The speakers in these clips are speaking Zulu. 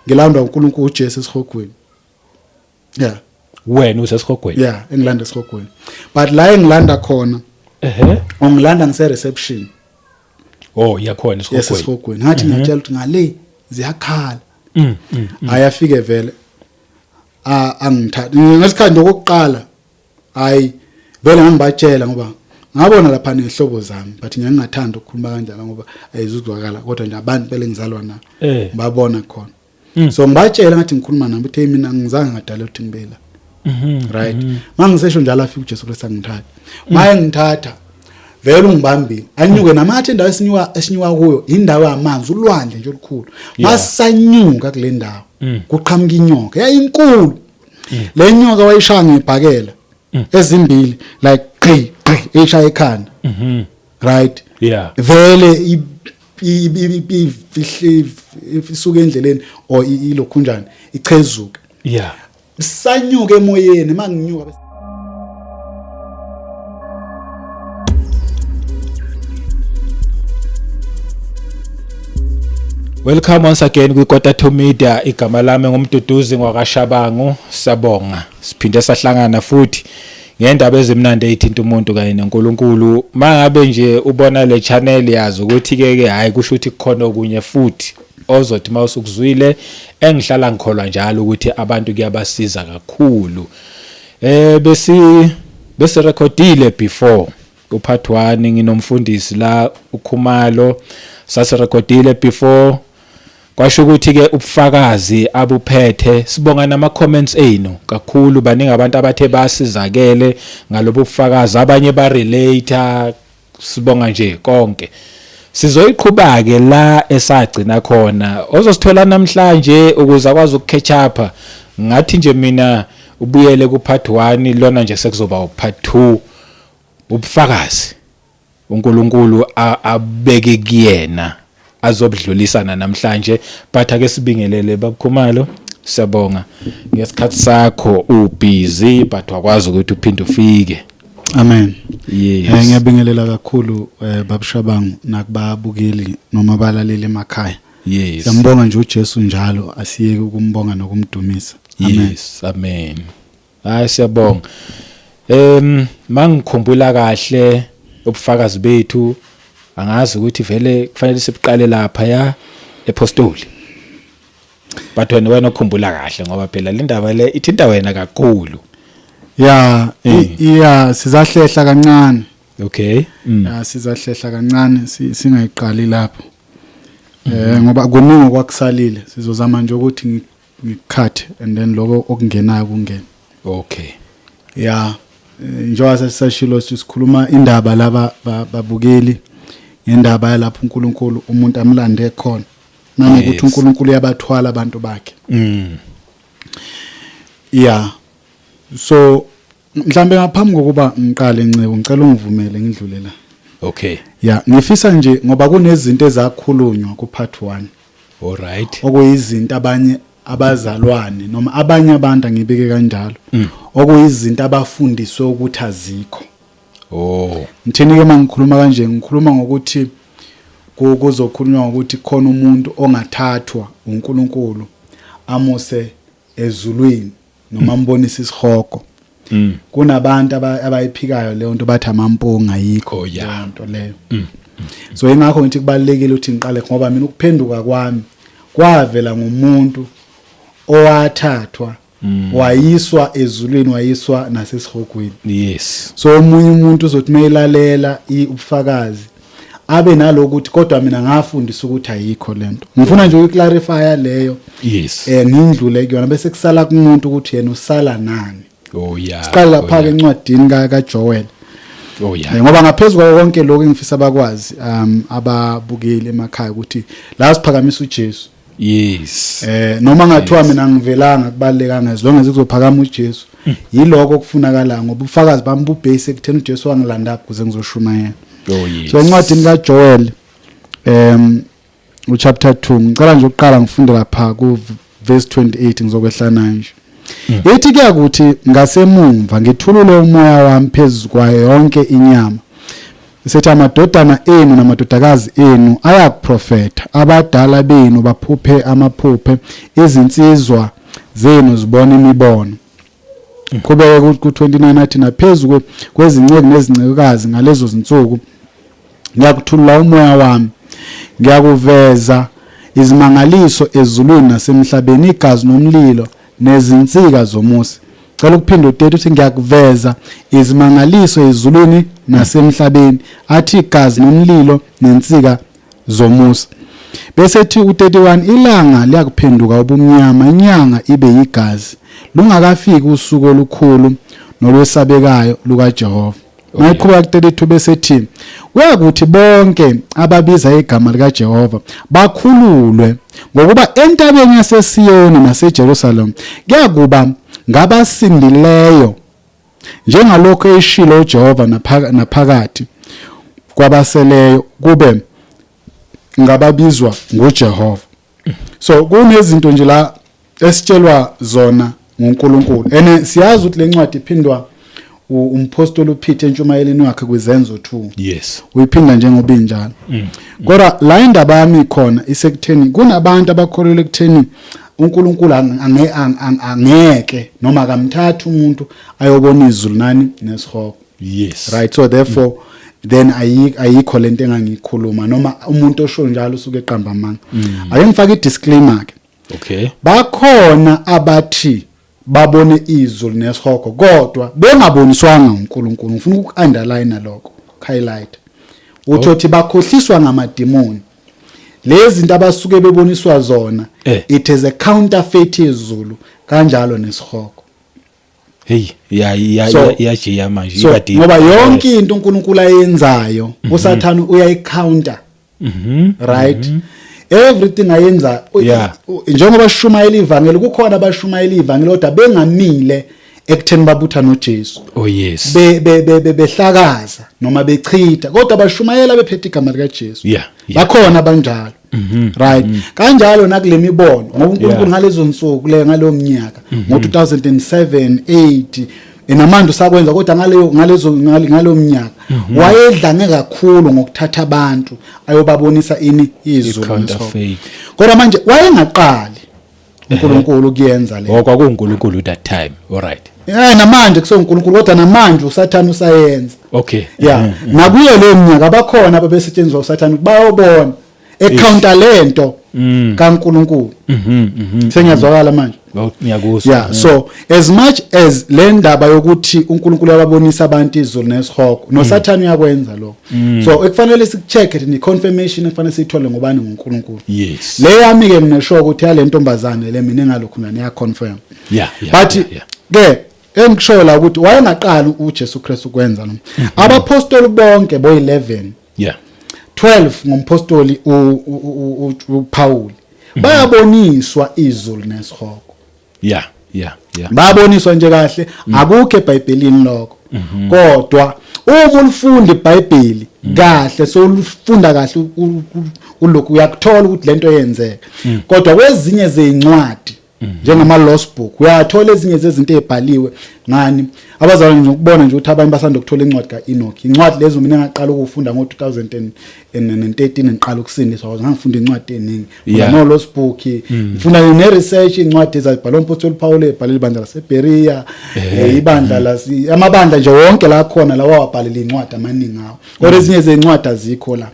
Ngilandwa uNkulunkulu uJesu esihogweni. Yeah. Wena usesihogweni? Yeah, engilanda esihogweni. But la engilanda khona, Ehhe. ungilanda ngise reception. Oh, yakhona esihogweni. Yasesihogweni. Ngathi ngiyatshela ukuthi ngale ziyakhala. Ayafike vele. A angithatha. Ngesikhathi nje okokuqala, hayi vele ngangibatshela ngoba ngabona lapha nezihlobo zami, but ngiyangathanda ukukhuluma kanjalo ngoba ayizuzwakala, kodwa nje abantu phela engizalwa nabo ngibabona khona. So ngibatshela ngathi ngikhuluma nabo ukuthi mina ngizange ngadala ukuthi ngibe la. Right. Mangisesho njalo afika uJesu Kristu angithatha. Maye ngithatha vele ungibambile. Anyuke namathe indawo esinyuka kuyo, indawo yamanzi, ulwandle nje olukhulu. Masanyuka kule ndawo kuqhamuka inyoka yayinkulu. Le nyoka wayishaya ngebhakela ezimbili, like qhi qhi, eshaya ekhanda. Right. Vele isuke endleleni or ilokhunjani ichezuke. Sanyuka emoyeni manginyuka. Welcome once again kwi Kota 2 Media. Igama lami nguMduduzi ngwakaShabangu. Siyabonga. Siphinde sahlangana futhi ngendaba ezimnandi ezithinta umuntu kanye noNkulunkulu. Mangabe nje ubona le channel, yazi ukuthi ke ke hayi, kusho ukuthi kukhona okunye futhi ozothi mawusukuzwile. Engihlala ngikholwa njalo ukuthi abantu kuyabasiza kakhulu. Besi recordile before upart 1, nginomfundisi la uKhumalo, sasirecordile before, kwasho ukuthi ke ubufakazi abuphethe. Sibonga nama comments enu kakhulu, baningi abantu abathe basizakele ngalobu bufakazi, abanye ba relate. Sibonga nje konke. Sizoyiqhuba ke la esagcina khona. Ozosithola namhlanje ukuze akwazi ukucatch up, ngathi nje mina ubuyele ku part 1 lona nje, sekuzoba u part 2, ubufakazi uNkulunkulu abeke kuyena azobudlulisana namhlanje. But ake sibingelele babuKhumalo, siyabonga ngesikhathi sakho, ubusy but wakwazi ukuthi uphinde ufike. Amen. Yes. Ngiyabingelela kakhulu babushabangu nakubabukeli noma abalaleli emakhaya. Siyambonga nje uJesu njalo, asiyeke ukumbonga nokumdumisa. Amen. Yes, amen. Hayi, siyabonga. Mangikhumbula kahle ubufakazi bethu, angazi ukuthi vele kufanele sibuqale lapha ya epostoli. But wena ukhumbula kahle ngoba phela le ndaba le ithinta wena kakhulu. Yeah, yeah, sizahlehla kancane. Okay. Yeah, sizahlehla kancane, singayiqali lapho. Ngoba kuningi okwakusalile, sizozama nje ukuthi ngikukhathe and then lokho okungenayo kungene. Okay. Yeah, njengoba sesishilo sikhuluma indaba laba babukeli ngendaba yalapho uNkulunkulu umuntu amlande khona. Nanokuthi uNkulunkulu uyabathwala abantu bakhe. Yeah. So mhlambe ngaphambi kokuba ngiqale Ncebo, ngicela ungivumele ngidlule la. Okay. Yeah, ngifisa nje ngoba kunezinto ezakhulunywa ku part 1. All right. Okuyizinto abanye abazalwane noma abanye abantu, angibike kanjalo, okuyizinto abafundiswe ukuthi azikho. Oh. Ngithini ke mangikhuluma kanje, ngikhuluma ngokuthi kuzokhulunywa ngokuthi khona umuntu ongathathwa uNkulunkulu amuse ezulwini noma ambonise isihogo. Kunabantu abayiphikayo leyo nto, bathi amampunga ayikho leyo nto leyo. So ingakho ngithi kubalekile ukuthi ngiqale, ngoba mina ukuphenduka kwami kwavela ngumuntu owathathwa wayiswa ezulwini, wayiswa nasesihogweni. So omunye umuntu uzothi mayilalela ubufakazi abe nalokuthi kodwa mina ngafundisa ukuthi ayikho lento. Ngifuna nje ukuyiclarify leyo. Ngindlule kuyona bese kusala kumuntu ukuthi yena usala nani. Oh yeah. Siqala lapha ke encwadini kaJoel. Oh yeah. Ngoba ngaphezulu kwako konke lokho engifisa bakwazi ababukeli emakhaya ukuthi la siphakamisa uJesu. Yes. Noma ngathiwa mina ngivelanga, kubalekanga as long as kuzophakama uJesu. Yiloko okufunakala ngoba ubufakazi bami bubase ekutheni uJesu wangilanda ukuze ngizoshumayela. Oh yes. So encwadini kaJoel uchapter 2, ngicela nje ukuqala ngifunde lapha ku verse 28, ngizokwehla nayo nje. Ithi kuyakuthi ngasemumva ngithulule umoya wami phezulu kwayo yonke inyama. Sethi amadodana enu namadodakazi enu ayakuprofetha, abadala benu baphuphe amaphuphe, izinsizwa zenu zibona imibono. Qhubeke ku-29 athi naphezu kwezinceku nezincekukazi ngalezo zinsuku ngiyakuthulula umoya wami, ngiyakuveza izimangaliso ezulwini nasemhlabeni, igazi nomlilo nezinsika zomusi. Cela ukuphinda u-30 uthi ngiyakuveza izimangaliso ezulwini nasemhlabeni, athi igazi nomlilo nensika zomusa. Bese ethi u-31 ilanga liyakuphenduka ubumnyama, inyanga ibe yigazi, lungakafiki usuku olukhulu nolwesabekayo lukaJehova. Mayiqhubeka ku-32 bese ethi kuyakuthi bonke ababiza igama likaJehova bakhululwe, ngokuba entabeni yaseSiyoni naseJerusalem kuyakuba ngabasindileyo njengalokho eshilo uJehova naphakathi kwabaseleyo kube ngababizwa nguJehova. So kunezinto nje la esitshelwa zona nguNkulunkulu, ene siyazi ukuthi lencwadi iphindwa umpostoli uPeter entshumayeleni wakhe kwizenzo 2. Uyiphinda njengoba injalo. Kodwa la indaba yami khona isekutheni kunabantu abakholelwa ekutheni uNkulunkulu angeke noma akamthatha umuntu ayobona izulu nani nesihogo. Right, so therefore then ayikho lento engangikhuluma, noma umuntu osho njalo usuke eqamba amanga. Ake ngifake i-disclaimer ke. Bakhona abathi babone izulu nesihogo kodwa bengaboniswanga uNkulunkulu. Ngifuna uku-underline lokho, highlight uthi uthi bakhohliswa ngamadimoni. Lezi zinto abasuke beboniswa zona, it is a counterfeit yezulu kanjalo nesihogo. Hey, ya ya. Iyajiya manje. So iba deep. Ngoba yonke into uNkulunkulu ayenzayo, uSathane uyayicounter. Right, everything ayenza njengoba sishumayela ivangeli, kukhona abashumayela ivangeli kodwa bengamile ekutheni babutha noJesu. Oh yes. Be be be behlakaza noma bechitha, kodwa bashumayela bephethe igama likaJesu. Bakhona abanjalo, right? Kanjalo nakule mibono, ngoba uNkulunkulu ngalezo nsuku le, ngaleyo minyaka, ngo-2007 8, namanje usakwenza, kodwa ngaleyo ngalezo ngaleyo minyaka wayedlange kakhulu ngokuthatha abantu ayobabonisa ini? Izulu I-counterfeit. Kodwa manje wayengaqali uNkulunkulu kuyenza le. Oh, kwakuNkulunkulu that time, all right. Namanje kusewuNkulunkulu, kodwa namanje uSathane usayenza. Yeah, nakuyo leyo minyaka abakhona ababesetshenziswa uSathane ukuthi bayobona ecounter lento kaNkulunkulu. Sengiyazwakala manje? Well, ngiyakuzwa. Yeah, so as much as le ndaba yokuthi uNkulunkulu uyababonisa abantu izulu nesihogo, noSathane uyakwenza lokho. So ekufanele sikucheck ni confirmation ekufanele siyithole ngobani? NguNkulunkulu. Le yami ke mina sho ukuthi yale ntombazane le, mina engalokhu nani ya confirm. But ke engikushoyo la ukuthi wayengaqali uJesu Kristu ukwenza lo. Abapostoli bonke boyi-11, 12 ngompostoli uPaul, bayaboniswa izulu nesihogo. Baboniswa nje kahle, akukho eBhayibhelini lokho, kodwa uma ulifunda iBhayibheli kahle, so ulifunda kahle, ulokhu uyakuthola ukuthi lento yenzeka. Kodwa kwezinye zezincwadi njengama lost book uyathola ezinye zezinto ezibhaliwe ngani abazalwane. Nje ukubona nje ukuthi abanye basanda ukuthola incwadi kaEnoch, incwadi lezo mina ngaqala ukufunda ngo-2013 ngiqala ukusindiswa, ngoba ngangifunda incwadi eningi. No lost book, ngifunda ne research, incwadi ezabhalwa umpostoli Paul ebhalela ibandla laseBerea, ibandla lasi amabandla nje wonke la khona lawa wabhalela incwadi amaningi awo, kodwa ezinye zezincwadi azikho la.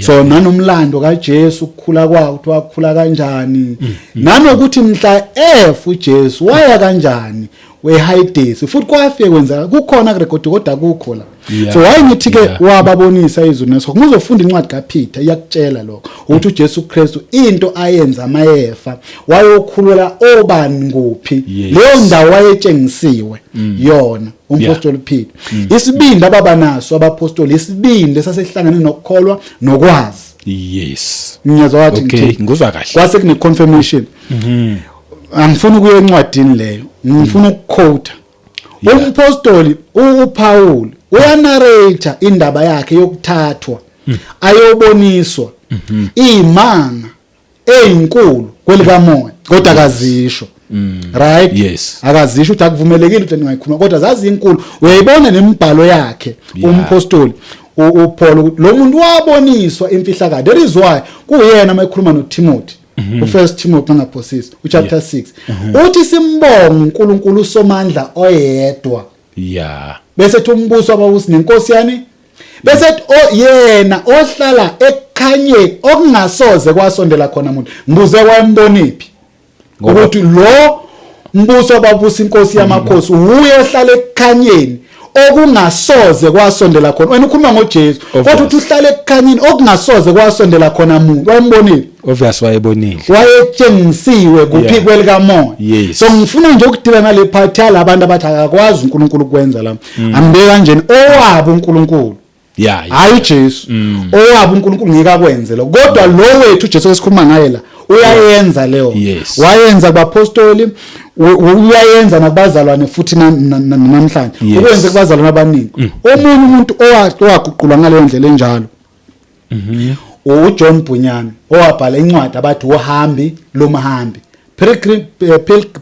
So nanomlando kaJesu, ukukhula kwawo, ukuthi wakhula kanjani, nanokuthi mhla ef uJesu waya kanjani weHades, futhi kwafike kwenzeka, kukhona kurecord, kodwa kukho la. So why ngithi ke wababonisa izulu neso, ngizofunda incwadi kaPeter, iyakutshela lokho ukuthi uJesu Kristu into ayenza mayefa wayokhulula obani nguphi. Leyo ndawo wayetshengisiwe yona umpostoli Peter. Isibindi ababa naso abapostoli, isibindi esasehlangene nokukholwa nokwazi. Ngiyazwa wathi Okay, ngizwa kahle. Kwase kune confirmation. Angifuni ukuya encwadini leyo, ngifuna ukuquote umpostoli uPaul uyanarrate indaba yakhe yokuthathwa ayoboniswa imanga ezinkulu kwelikamoya, kodwa akazisho, right? Yes. Akazisho ukuthi akuvumelekile ukuthi ningayikhuluma, kodwa zazinkulu. Uyayibona nemibhalo yakhe umpostoli. uPaul ukuthi lo muntu waboniswa imfihlakalo. That is why kuyena uma ekhuluma noTimothy, uFirst Timothy mangaphosisi uchapter 6, uthi simbonga uNkulunkulu uSomandla oyedwa, bese ethi umbuso wababusi nenkosi yani, bese ethi yena ohlala ekukhanyeni okungasoze kwasondela khona umuntu. Ngibuze, wayemboniphi ukuthi lo mbuso wababusi, inkosi yamakhosi, uye ohlala ekukhanyeni okungasoze kwasondela khona? Wena ukhuluma ngoJesu, kodwa uthi uhlala ekukhanyeni okungasoze kwasondela khona umuntu. Wayembonile? Obvious, wayebonile. Wayetshengisiwe kuphi? Kwelikamoya. So ngifuna nje ukudila nale part yalabantu abathi akakwazi uNkulunkulu ukwenza la. Angibeke kanjeni, owabo uNkulunkulu, hayi uJesu, owabo uNkulunkulu ngeke akwenze lo, kodwa lo wethu uJesu esikhuluma ngaye la uyayenza leyo. Wayenza kubapostoli, uyayenza nakubazalwane futhi namhlanje. Ukwenze kubazalwane abaningi. Omunye umuntu owaguqulwa ngaleyo ndlela enjalo uJohn Bunyan, owabhala incwadi abathi uhambi lomhambi,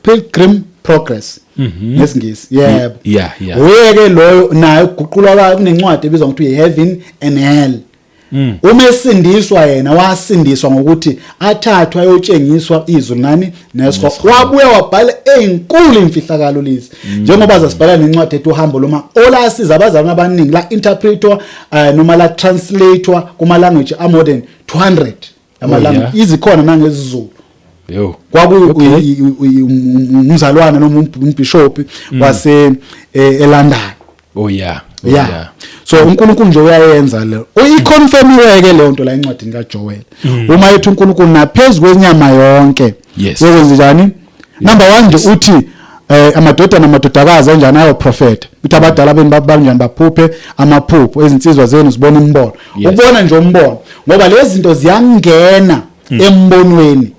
Pilgrim Progress ngesingisi, yebo. Uyeke loyo naye ukuguqulwa kwayo, kunencwadi ebizwa ngokuthi Heaven and Hell. Uma esindiswa yena, wasindiswa ngokuthi athathwe ayotshengiswa izwi nani nesihogo. Wabuya wabhala ezinkulu imfihlakalo lezi, njengoba zasibhala nencwadi ethi uhambo loma, olasiza abazalwane abaningi, la interpretwa noma la translatewa kuma language a more than 200 ama language, izikhona nangesiZulu. Yo. Kwaku umzalwane noma umbishop wase eLondon. Oh Yeah. So uNkulunkulu nje uyayenza le. Uyiconfirmiwe ke leyo nto la encwadini kaJoel. Uma ethi uNkulunkulu naphezulu kwenyama yonke. Uyokwenza njani? Number 1 nje uthi amadodana namadodakazi anjani ayoprofeta. Uthi abadala benu banjani baphuphe amaphupho, izinsizwa zenu zibona imbono. Ukubona nje umbono, ngoba lezi zinto ziyangena embonweni.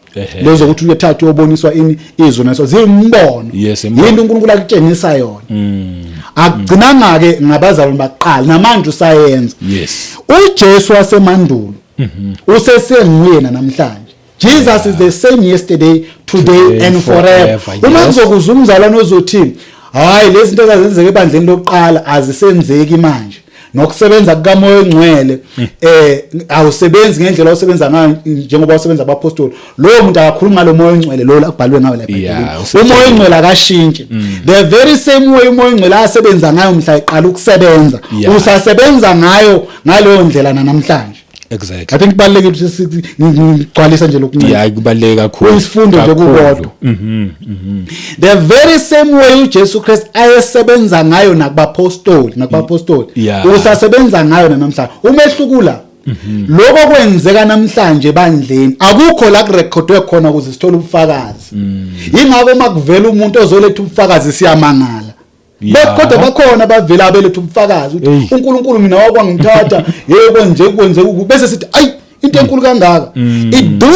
Lezo ukuthi uyathatha uyoboniswa ini, izwi naso ziyimbono. Imbono. Yinto uNkulunkulu akutshengisa yona. Akugcinanga ke ngabazalwane baqala, namanje usayenza. UJesu wasemandulo usesenguyena namhlanje. Jesus is the same yesterday, today, today and forever. Forever, Uma yes. kuzokuza umzalwane ozothi hayi, lezi zinto ezazenzeka ebandleni lokuqala azisenzeki manje, nokusebenza kukaMoya oNgcwele awusebenzi ngendlela osebenza ngayo njengoba usebenza abapostoli, lowo muntu akakhulumi ngalo Moya oNgcwele lo akubhalwe ngayo la eBhayibhelini. UMoya oNgcwele akashintshi. The very same way uMoya oNgcwele asebenza ngayo mhla eqala ukusebenza, usasebenza ngayo ngaleyo ndlela namhlanje. I think kubalulekile ukuthi ngigcwalise nje lokhu. Yeah, kubaluleke kakhulu. Kuyisifundo nje Kakhulu. kukodwa. The very same way uJesu Christ ayesebenza ngayo nakubapostoli, usasebenza ngayo namhlanje. Umehluko la, lokho kwenzeka namhlanje ebandleni akukho la kurekhodwe khona ukuze sithole ubufakazi. Yingakho uma kuvela umuntu ozoletha ubufakazi siyamangala. Kodwa bakhona abavela abeletha ubufakazi ukuthi uNkulunkulu mina wakwangithatha, yebo nje kwenze bese sithi ayi, into enkulu kangaka ido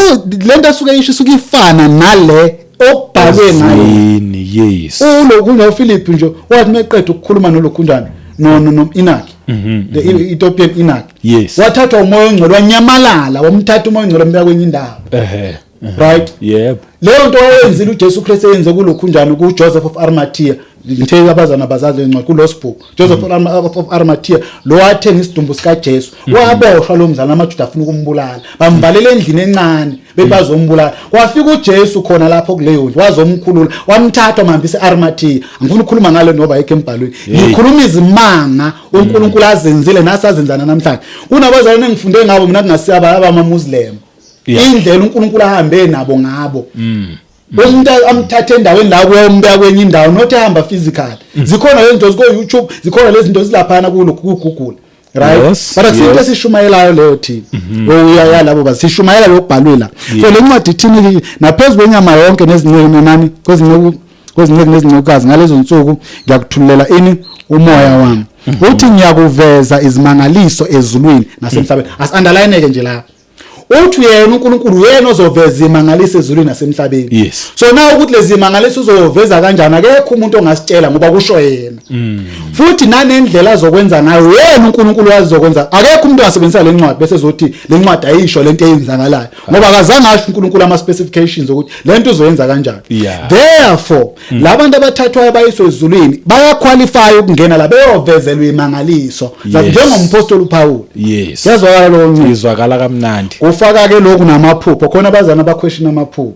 lento asuke isho isuke ifana nale okubhalwe ngayo. Ezwini, yes. Ulo kuno Philip nje wathi meqeda ukukhuluma nolokhunjana no eunuch, the Ethiopian eunuch, wathathwa uMoya oNgcwele, wanyamalala, wamthatha uMoya oNgcwele wambeka kwenye indawo. Right? Yebo. Leyo nto wayenzile uJesu Kristu eyenze kulokhunjani, kuJoseph of Arimathea. Ngithe abazana bazazi lencwadi ku-Lost Book, Joseph of Arimathea lo wathenga isidumbu sikaJesu. Waboshwa lo mzalwane, amaJuda afuna ukumbulala, bamvalela endlini encane bebazombulala. Kwafika uJesu khona lapho kuleyo ndlu, wazomkhulula, wamthatha wamhambisa e-Arimathea. Angifuni ukukhuluma ngale ngoba ayikho embhalweni. Ngikhuluma izimanga uNkulunkulu azenzile nasazenzana namhlanje. Kunabazalwane engifunde ngabo mina kungasiyaba abama-Muslim, indlela uNkulunkulu ahambe nabo ngabo, umuntu amthathe endaweni la kuyombeka kwenye indawo, not ehamba physical. Zikhona lezi zinto ziko YouTube, zikhona lezi zinto zilaphana kulo ku Google, right? But akusinto esishumayelayo leyo thina. Oya labo basishumayela lokubhalwe la. So le ncwadi ithini? Naphezulu kwenyama yonke nezinceku nani, kwezinceku nezincekukazi ngalezo nsuku ngiyakuthululela ini, umoya wami. Uthi ngiyakuveza izimangaliso ezulwini nasemhlabeni. Asi-underline ke nje la. Uthi yena uNkulunkulu uyena ozoveza imangaliso ezulwini nasemhlabeni. Yes. So now ukuthi lezi mangaliso uzoveza kanjani, akekho umuntu ongasitshela ngoba kusho yena. Futhi nanendlela azokwenza ngayo yena uNkulunkulu wazokwenza. Akekho umuntu ongasebenzisa le ncwadi bese ezothi le ncwadi ayisho lento eyenzakalayo, ngoba akazange asho uNkulunkulu ama specifications ukuthi lento uzoyenza kanjani. Therefore labantu abathathwayo bayiswe ezulwini bayaqualify ukungena la beyovezelwa imangaliso njengompostoli uPaul. Yazwakala lo ncwadi? Izwakala kamnandi. Kufaka ke lokhu namaphupho khona, abazana abaquestion amaphupho,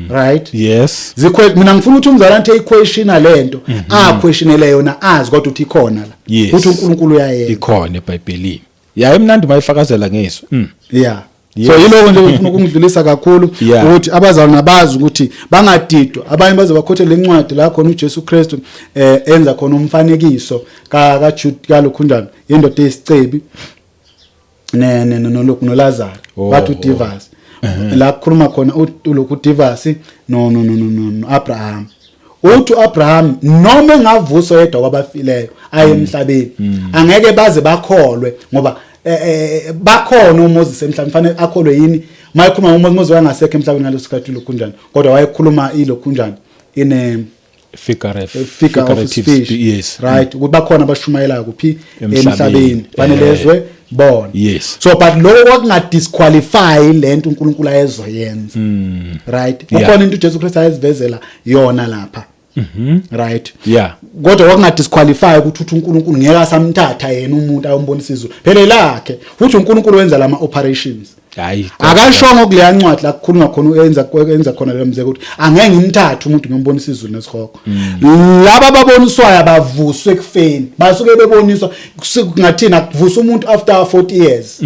right? Yes. Mina ngifuna ukuthi umzalwane athi equestiona lento a questionele yona, azi kodwa uthi ikhona la, uthi uNkulunkulu uyayenza. Ikhona eBhayibhelini. Ya, imnandi mayifakazela ngeso. Yeah. So yiloko nje ngifuna ukungidlulisa kakhulu, ukuthi abazalwane nabazi ukuthi bangadidwa, abanye baze bakhothe lencwadi la khona uJesu Kristu enza khona umfanekiso ka ka Jude kalokhunjani, indoda eyisicebi ne ne no noLazaro. Bathi uDivas la kukhuluma khona ulokhu uDivas no Abraham, uthi uAbraham noma engavuswa yedwa kwabafileyo aye emhlabeni, angeke baze bakholwe ngoba bakhona uMoses emhlabeni. Fanele akholwe yini mayekhuluma ngoMoses? Moses wayengasekho emhlabeni ngaleso sikhathi lokhunjani, kodwa wayekhuluma ilokhunjani ine figure figure of figurative speech. Right, ukuthi bakhona abashumayelayo kuphi? Emhlabeni. Emhlabeni, fanele ezwe bona. So but lokho kwakunga disqualify lento uNkulunkulu ayezoyenza, right? Kukhona into uJesu Kristu ayezivezela yona lapha, right? Kodwa kwakunga disqualify ukuthi uthi uNkulunkulu ngeke asamthatha yena umuntu ayombonisa izulu, phela lakhe futhi uNkulunkulu wenza lama operations. Hayi. Akashongo kuleya ncwadi la kukhulunywa khona, enza khona leyo mzeko, ukuthi angeke ngimthathe umuntu ngiyombonisa izulu nesihogo. Laba ababoniswayo abavuswe ekufeni, basuke beboniswa. Kungathina kuvusa umuntu after 40 years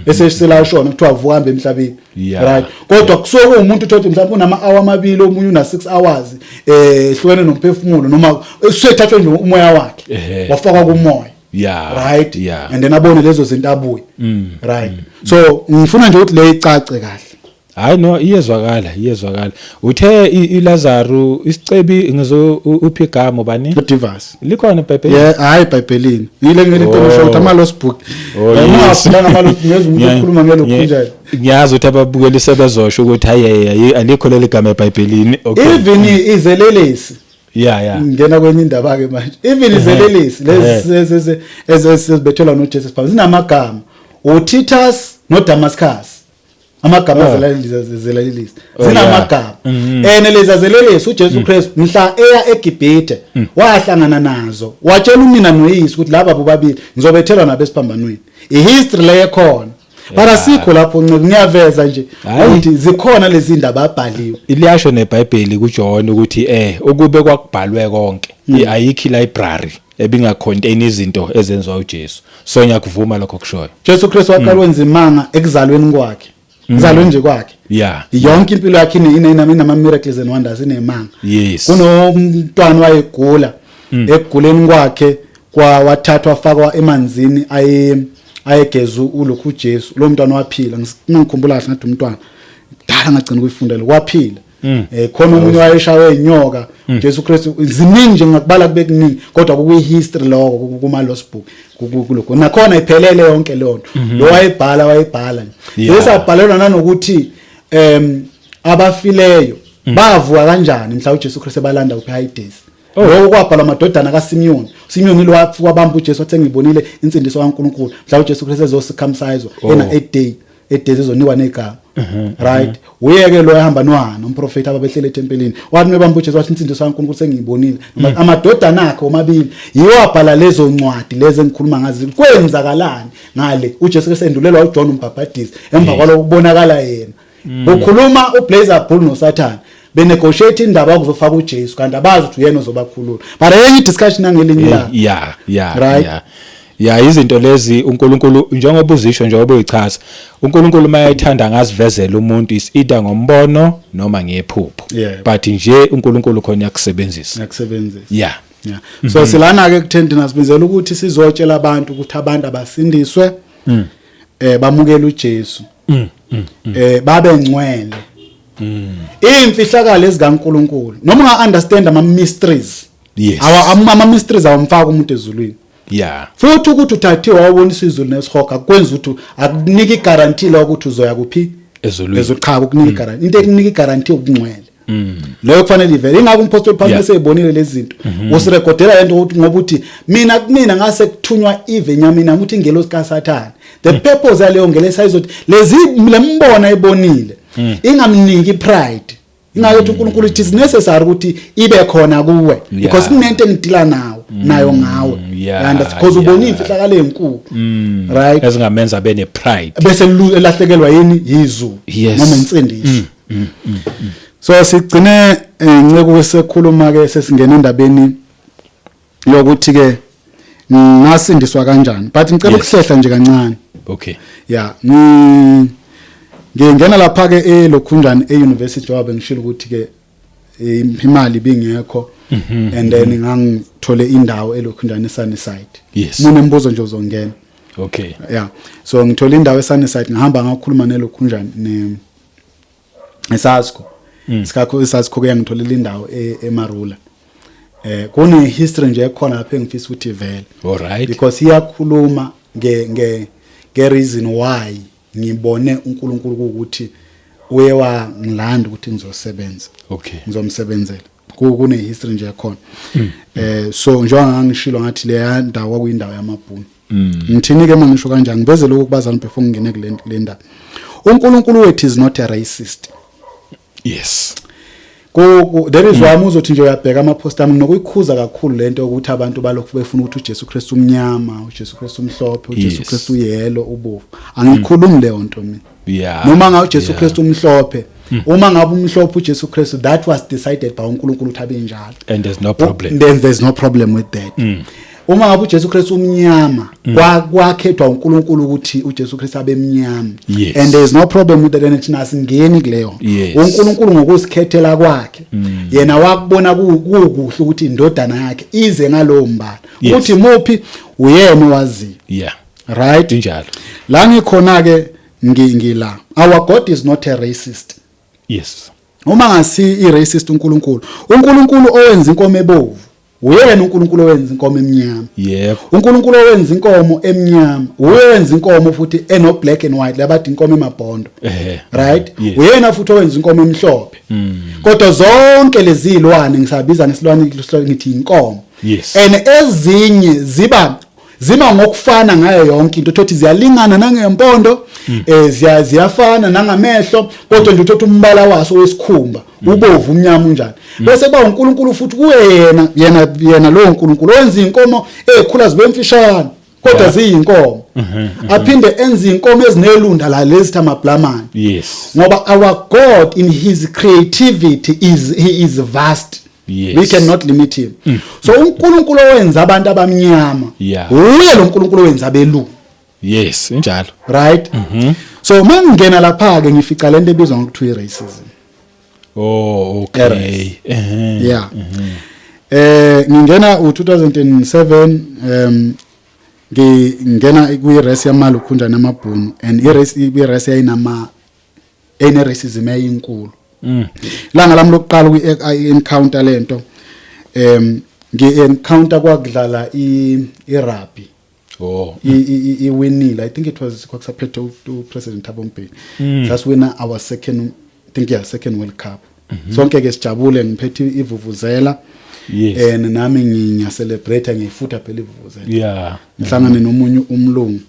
esesela shona, kuthiwa vuka hambe emhlabeni, right? Kodwa kusuke kuwumuntu uthothi mhlawumbe unama hour amabili, omunye una 6 hours hlukene nomphefumulo, noma usethathwe nje umoya wakhe wafakwa kumoya, right? And then abone lezo zinto, abuye, right? So ngifuna nje ukuthi le icace kahle. Hayi no, iyezwakala, iyezwakala. Uthe iLazaro isicebi ngizo uphi igama bani? UDivas. Likhona eBhayibhelini? Yeah, hayi, eBhayibhelini yile ngile into ngisho ukuthi ama lost book. Ungafundanga ama lost, ngezwe umuntu okhuluma ngelokhu njalo. Ngiyazi ukuthi ababukeli sebezosho ukuthi hayi hayi, alikho leli gama eBhayibhelini. Okay. Even izelelesi, ngena kwenye indaba ke manje, even izelelesi lezi ezibethelwa noJesu phambi zinamagama, uTitus noDamascus, amagama zelalelisi zinamagama. Ene lezi zelelesi, uJesu Kristu mhla eya eGibhithe wahlangana nazo, watshela unina noyise ukuthi laba bobabili ngizobethelwa nabo esiphambanweni. Ihistory leyo ekhona, but asikho lapho ncebo, ngiyaveza nje Hhayi. ukuthi zikhona lezi ndaba abhaliwe. Liyasho neBhayibheli kuJohn ukuthi ukube kwakubhalwe konke, ayikho library ebingacontain izinto ezenziwa uJesu. So ngiyakuvuma lokho kushoyo. Jesu Kristu waqala wenza imanga ekuzalweni kwakhe, kuzalweni nje kwakhe. Yonke impilo yakhe inama miracles and wonders, inemanga. Kunomntwana wayegula, ekuguleni kwakhe kwa wathathwa afakwa emanzini aye ayegeza ulokhu uJesu, lo mntwana waphila. Ngikhumbula kahle, ngathi umntwana kudala ngagcina ukuyifundela, waphila. Khona omunye wayeshawe inyoka, Jesu Kristu, ziningi nje ngakubala kube kuningi, kodwa kuyi history lokho kuma lost book kulokho nakhona iphelele yonke leyo nto, lo wayebhala nje. Yesabhalelwa nanokuthi abafileyo bavuka kanjani mhla uJesu Kristu ebalanda kuphi, Hades. Lokho kwabhalwa amadodana kaSimeon. Simeon lo wafika wabamba uJesu, wathi ngibonile insindiso kaNkuluNkulu mhla uJesu Kristu ezocircumcise ena 8 day, 8 days ezonikwa negama, right? Uyeke lo ehamba noHana umprofeti ababehlele ethempelini, wathi mebamba uJesu wathi insindiso kaNkuluNkulu sengiyibonile. Amadodana akhe omabili yiwo abhala lezo ncwadi lezi engikhuluma ngazo, kwenzakalani ngale uJesu Kristu endulelwa uJohn umbhabhadisi, emva kwalokho kubonakala yena kukhuluma uBeelzebul noSathane benegotiate indaba yokuzofaka uJesu, kanti abazi ukuthi uyena ozobakhulula, but enye idiscussion yangelinye ilanga. Right. Yeah, izinto lezi uNkulunkulu, njengoba uzisho, njengoba uyichaza, uNkulunkulu mayethanda ngazivezela umuntu is either ngombono noma ngephupho. But nje uNkulunkulu khona uyakusebenzisa. Ngiyakusebenzisa. Yeah, so silana ke kutheni thina sibenzela ukuthi sizotshela abantu ukuthi abantu abasindiswe, bamukele uJesu, babe ngcwele. Imfihlakalo ezikaNkuluNkulu, noma unga understand ama mysteries, awa ama mysteries awamfaka umuntu ezulwini. Futhi ukuthi uthathiwe wawubonisa izulu nesihoga akwenza ukuthi, akunika iguarantee la ukuthi uzoya kuphi. Ezulwini. Ezoqha, ukunika iguarantee, into ekunika iguarantee ubungcwele. Leyo kufanele ivele. Ingakho umpostoli Paul eseyibonile lezi zinto, usirekhodela lento ukuthi, ngoba uthi mina, kumina ngase kuthunywa ive enyameni ukuthi ingelosi kaSathane. The purpose yaleyo ngelosi ayizothi lezi lembona ebonile ingamniki pride. Ingake uNkulunkulu, it is necessary ukuthi ibe khona kuwe because kunento engidila nawo nayo ngawe. You understand? Because ubona imfihlakalo ezinkulu, right? Ezingamenza abe ne-pride. Bese elahlekelwa yini? Yizulu noma insindiso. So sigcine, nceke, sekhuluma ke, sesingena endabeni yokuthi ke ngasindiswa kanjani, but ngicela ukuhlehla nje kancane. Okay. Yeah, ngingena lapha ke elokhunjani e-university, njengoba bengishilo ukuthi ke imali ibingekho, and then ngangithole indawo elokhunjani eSunnyside. Munembuzo nje uzongena. Okay. Yeah, so ngithola indawo eSunnyside, ngihamba ngakhuluma nelokhunjani ne eSasco sikakho. iSasco kuyangitholela indawo eMarula. Kune history nje ekhona lapha engifisa ukuthi vele All right. because iyakhuluma nge reason why ngibone uNkulunkulu ukuthi uye wangilanda ukuthi ngizosebenza, ngizomsebenzela. Kune history nje ekhona. So njengoba ngangishilo ngathi le ndawo kwakuyindawo yamabhunu. Ngithini ke mangisho kanjani? Ngiveze lokhu kubazali before ngingene kule ndaba. uNkulunkulu wethu is not a racist. There is why uzothi nje uyabheka ama post ami nokuyikhuza kakhulu lento ukuthi abantu balokhu befuna ukuthi uJesu Kristu umnyama, uJesu Kristu umhlophe, uJesu Kristu uyellow, ubovu. Angikhulumi leyo nto mina. Noma ngabe uJesu Kristu umhlophe, uma ngabe umhlophe uJesu Kristu, that was decided by uNkulunkulu ukuthi abe njalo. And there's no problem. Then there's no problem with that. Uma ngabe uJesu Kristu umnyama, kwakhethwa uNkulunkulu ukuthi uJesu Kristu abe mnyama. And there's no problem with that, and thina asingeni kuleyo. UNkulunkulu ngokuzikhethela kwakhe yena wakubona kukuhle ukuthi indodana yakhe ize ngalowo mbala. Ukuthi muphi, uyena owaziyo. Right? Injalo. La ngikhona ke, ngila, our God is not a racist. Uma ngasi i-racist uNkulunkulu, uNkulunkulu owenza inkomo ebovu uyena uNkulunkulu owenza inkomo emnyama. UNkulunkulu owenza inkomo emnyama uyenza inkomo futhi eno black and white, labathi inkomo emabhondo. Right? Yes. Uyena futhi owenza inkomo emhlophe. Kodwa zonke lezi zilwane ngisabiza ngesilwane ngithi inkomo. And ezinye ziba zima ngokufana ngayo yonke into, thothi ziyalingana nangempondo, ziyafana nangamehlo, kodwa nje uthothi umbala waso wesikhumba ubovu, umnyama, unjani. Bese kuba uNkulunkulu futhi kuye yena lowo uNkulunkulu owenza inkomo ezikhula zibe mfishane kodwa ziyinkomo, aphinde enze inkomo ezinelunda la lezi amablamani. Ngoba our God in his creativity is, he is vast. We cannot limit him. So uNkulunkulu owenza abantu abamnyama uye lo uNkulunkulu owenza abelungu. Yes, injalo. Right? So mangingena lapha ke ngifica lento ebizwa ngokuthiwa i-racism. Oh, okay. Errors. Yeah, ngingena u2007, ngingena kwi-res yamalukhunja namabhunu, and i-res yayinama ene racism eyinkulu. Langa lami lokuqala kwi-encounter lento, ngi-encounter kwakudlala i-rugby. Iwinile, I think it was kwakusaphethe uPresident Thabo Mbeki. Sasiwina our second, I think, yeah, second World Cup. Sonke ke sijabule, ngiphethe ivuvuzela. And nami ngiyacelebrate, ngiyifutha phela ivuvuzela. Ngihlangane nomunye umlungu,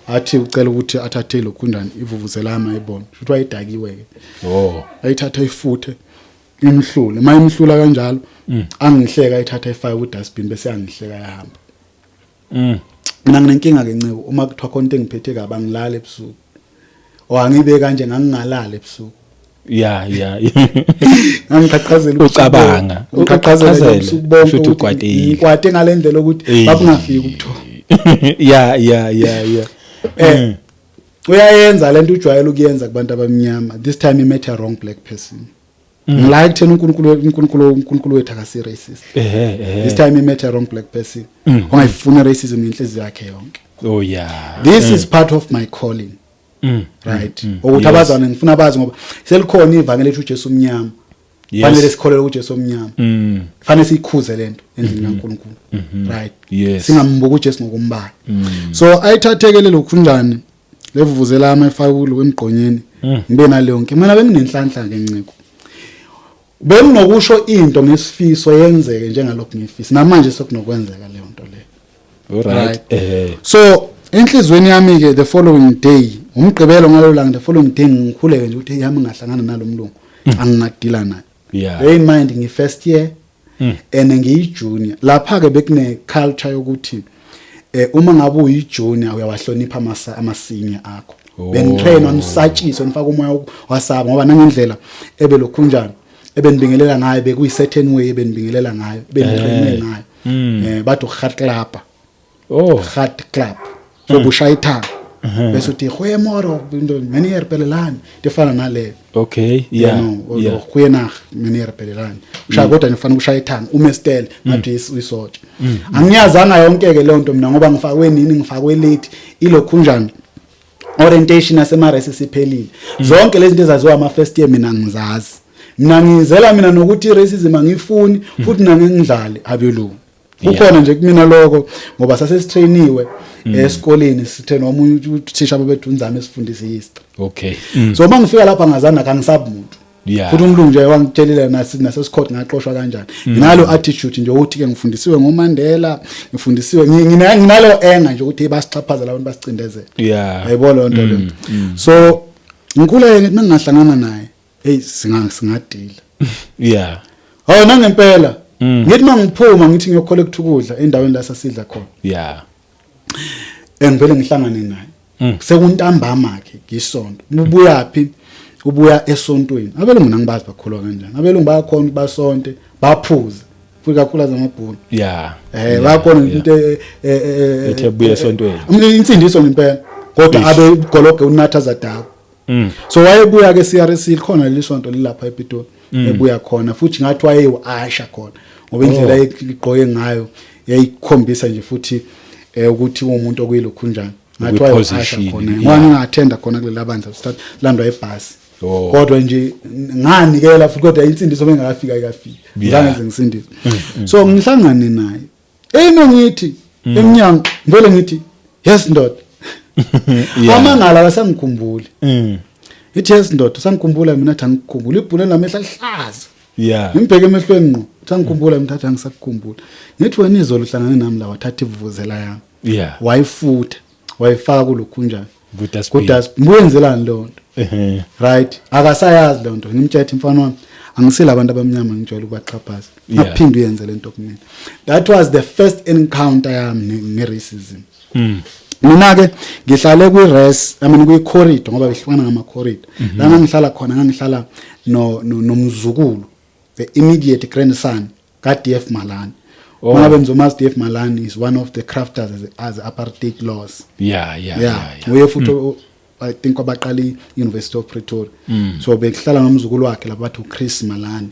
athi ucela ukuthi athathe lokhunjani ivuvuzela yami ayibone, futhi wayedakiwe ke. Ayithatha ifuthe, imhlule. Mayimhlula kanjalo, angihleka, ayithatha ifake ku dustbin, bese yangihleka, yahamba. Mina nginenkinga ke, ncebo, uma kuthiwa khona into engiphethe kabi angilali ebusuku, o angibe kanje, ngangingalali ebusuku. Ngangiqhaqhazela. Ucabanga. Ngiqhaqhazela Uqhaqhazele. ubusuku bonke. Futhi ukuthi ukwatile. Ngikwate ngalendlela ukuthi babungafiki ubuthongo. Uyayenza lento ujwayele ukuyenza kubantu abamnyama. This time he met a wrong black person. Ngila ekutheni uNkulunkulu wethu akasi racist. Ehe ehe. This time he met a wrong black person ongayifuna racism ngenhliziyo yakhe yonke. This is part of my calling, right? Ukuthi abazalwane ngifuna bazi, ngoba selikhona ivangeli lethu uJesu umnyama. Fanele sikholele kuJesu omnyama. Fanele siyikhuze lento endlini kaNkulunkulu, right? Yes. Singambuka uJesu ngokumbala. So ayithathekele lokhunjani levuvuzela yami, ayifake kulo emgqonyeni. Ngibe naleyo nkinga mina, benginenhlanhla ke nciko, benginokusho into ngesifiso yenzeke njengalokhu ngifisa namanje, sekunokwenzeka leyo nto leyo. All right. Right. So enhlizweni yami ke, the following day, umgqibelo ngalelo langa, the following day ngikhuleke nje ukuthi, "Hey, yami ngahlangana nalomlungu angingadila naye." Bear in mind, ngi first year and ngiyi junior lapha ke. Bekune culture yokuthi uma ngabe uyi junior uyawahlonipha ama senior akho. Benitrainwa, nisatshiswe, nifaka umoya wasaba, ngoba nangendlela ebelokhunjani ebenibingelela ngayo bekuyi certain way ebenibingelela ngayo, benitrainwe ngayo. Bathi ugat klapa. Gat klap, so bushaya ithanga bese uthi goeiemôre into meneer pelelani, into efana naleyo. Goeienaand meneer Pelelani, ushaya kodwa nje fanele ushaya ithanga ume stele ngathi uyisotsha. Angiyazanga yonke ke leyo nto mina ngoba ngifakwe nini, ngifakwe late, ilokhunjani orientation yasemaresi siphelile, zonke lezi zinto ezaziwa ama first year mina ngizazi. Mina ngizela mina nokuthi racism angifuni futhi mina ngingidlale abelungu. Kukhona nje kumina lokho ngoba sasesitrainiwe esikoleni, sithe nomunye uthisha babedunzame esifundisa history. So uma ngifika lapha ngazana kangisabi muntu. Futhi umlungu nje wangitshelile nasesikhoti ngaxoshwa kanjani. Nginalo attitude nje ukuthi ke ngifundisiwe ngoMandela, ngifundisiwe, nginalo enga nje ukuthi basixhaphaza labantu, basicindezela. Yayibona leyo nto leyo. So ngikhuleke ngithi mengingahlangana naye, hey, singadila. Hawu, nangempela ngithi mangiphuma ngithi ngiyocollecta ukudla endaweni la sasidla khona, engivele ngihlangane naye sekuntambama ke ngisonto. Ubuyapi? Ubuya esontweni. Abelungu nangibazi bakholwa kanjani. Abelungu bayakhona ukuthi basonte baphuze futhi, kakhulu azamabhunu. Bayakhona into Ethe buya esontweni. Insindiso ngempela, kodwa abe gologe unatha zadakwa. So wayebuya ke CRC, likhona leli sonto lilapha ePitoli, ebuya khona futhi ngathi wayewu-usher khona ngoba indlela ayigqoke ngayo yayikhombisa nje futhi ukuthi umuntu okuyilokhunjani, ngathi wayewu-usher Kwi-position, khona yeah. ngoba ngingathenda khona kulela bandla, sithatha landwa ebhasi. Kodwa nje nganikela futhi, kodwa insindiso bengakafika, ayikafiki. Zange ngisindise. So ngihlangane naye eme ngithi emnyango, ngivele ngithi, "Yes ndoda." Amangala, akasangikhumbuli. Ithi, "Yes ndoda, usangikhumbula mina?" Athi, "Angikukhumbula." Ibhule lamehla lihlaza. Ngimbheke emehlweni ngqo, uthi, "Angikhumbula mina?" Athi, "Angisakukhumbula." Ngithi, "Wena izolo uhlangane nami la, wathatha ivuvuzela yami, wayifutha, wayifaka kulokhunjani, Ku-dustbin. Kudustbin. Buyenzelani leyo nto?" Right, akasayazi leyo nto. Ngimtshela ukuthi, "Mfana wami, angisile abantu abamnyama ngijwayele ukubaxhaphaza. Ngaphinde uyenze lento kumina." That was the first encounter yami nge-racism. Mina ke ngihlale kwi-res, I mean kwi-corridor, ngoba behlukana ngama-corridor. La ngangihlala khona, ngangihlala no nomzukulu, the immediate grandson ka-DF Malan. Mangabe nizomazi, DF Malan is one of the crafters as apartheid laws. Uye futhi I think kwabaqala i-University of Pretoria. So bekuhlala nomzukulu wakhe lapha, bathi uChris Malani.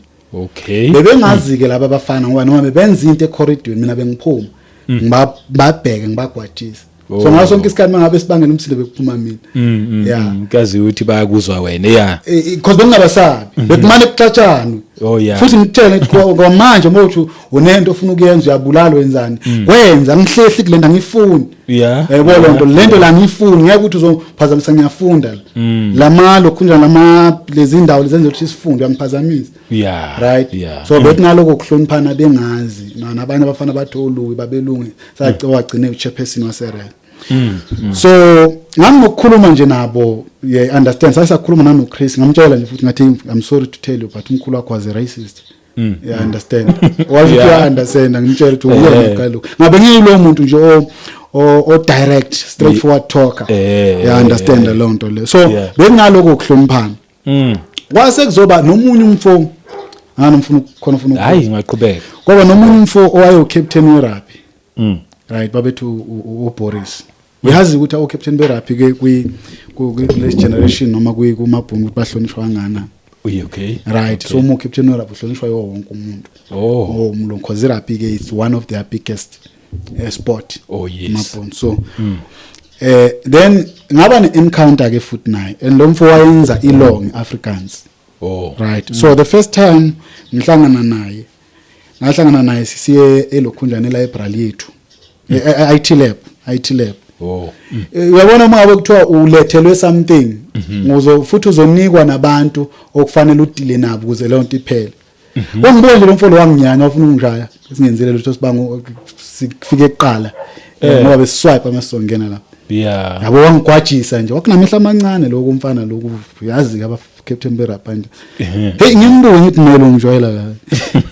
Bebengazi ke laba abafana ngoba noma bebenza into ecorridorweni, mina bengiphuma ngibabheke, ngibagwajise. So ngaso sonke isikhathi mangabe sibangela umsindo bekuphuma mina. Kazi ukuthi bayakuzwa wena, yeah. Because bengingabasabi, bekumane kuxatshanwe. Futhi ngikutshele ngithi kwamanje uma uthi unento ofuna ukuyenza, uyabulala, wenzani, kwenza ngihlehli kule nto, angifuni. Yebo, lento lento la ngifuni, ngeke ukuthi uzophazamisa, ngiyafunda la. Lama lokhunjana lama lezi ndawo lezenza ukuthi sifunde, uyangiphazamisa. Right. So bekunaloko kuhloniphana, bengazi nabanye abafana bathi oluwi babelungu, sace wagcine uchairperson waserel. So nganginokukhuluma nje nabo, yeah, understand. Sasakhuluma nano Chris, ngamtshela nje futhi ngathi, "I'm sorry to tell you, but umkhulu wakho was a racist." Yeah, understand, washo ukuthi uya understand. Ngimtshela ukuthi uyena kaloku ngabe ngiyilo muntu nje o direct, straightforward talker. Yeah, understand leyo nto leyo. So bekunaloko kuhloniphana. Kwase kuzoba nomunye umfo ngani mfuna khona ufuna Hayi, ngaqhubeka. Kwaba nomunye umfo owaye captain werugby. Right, babethu uBoris, uyazi ukuthi o captain berugby ke kwi kule generation noma kwi kumabhunu ukuthi bahlonishwa kangakanani. Uyi okay. Right, so uma captain werugby uhlonishwa yiwo wonke umuntu. Oh. Oh, umlungu, cause irugby ke it's one of their biggest sport. Oh, yes. Mabhunu. So then ngaba ne encounter ke futhi naye, and lo mfo wayenza ilaw ngeAfrikaans. Right, so the first time Ngihlangana naye, ngahlangana naye sisiye elokhunjana elibrary yethu, IT lab, IT lab. Uyabona, uma ngabe kuthiwa ulethelwe something, uzo futhi uzonikwa nabantu okufanele udile nabo ukuze leyo nto iphele. Wangibuka nje lo mfolo, wanginyanya, wafuna ukungishaya singenzile lutho, sibangu sifike kuqala ngoba besiswipe amasongena lapha. Yabo, wangigwajisa nje, wakunamehla amancane lokhu umfana lokhu, yazi ke aba captain berapa nje. Hey, ngimbuke ngithi nelo ngijwayela kabi,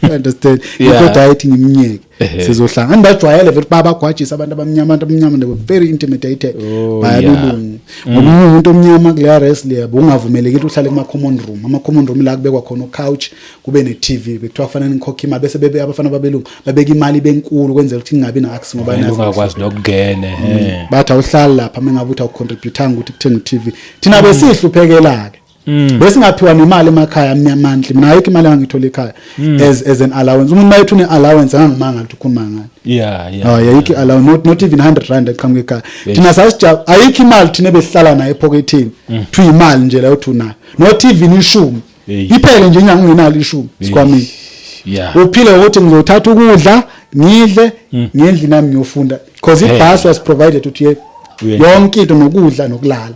you understand? Kodwa ayithi ngimnyeke, sizohlangana, ngibajwayele vele, babagwajisa abantu abamnyama. Abantu abamnyama, they were very intimidated by abelungu, ngoba umuntu omnyama kuleya res leya ungavumelekile uhlale kuma common room. Ama common room la kubekwa khona couch, kube ne TV, bekuthiwa kufanele nikhokhe imali, bese bebe abafana babelungu babeka imali benkulu kwenzela ukuthi ingabi na access, ngoba Vele nazi ungakwazi nokungena, ehe. Bathi awuhlali lapha mengabe uthi awucontributanga ukuthi kuthenge i-TV. Thina besihluphekela ke, besingaphiwa nemali emakhaya monthly. Mina ayikho imali engangithola ekhaya as an allowance. Umuntu mayethi une allowance, angangimanga ukuthi ukhuluma ngani. Oh, ayikho allowance, not even 100 rand eqhamuka ekhaya. Thina sasija, ayikho imali thina besihlala nayo epocketini, thu imali nje leyo thu nayo, not even ishumi. Iphele nje inyanga ungenalo ishumi sikhwameni. Uphile ukuthi ngizothatha ukudla ngidle ngendlu nami ngiyofunda, because ibus was provided ukuthi yonke into, nokudla nokulala.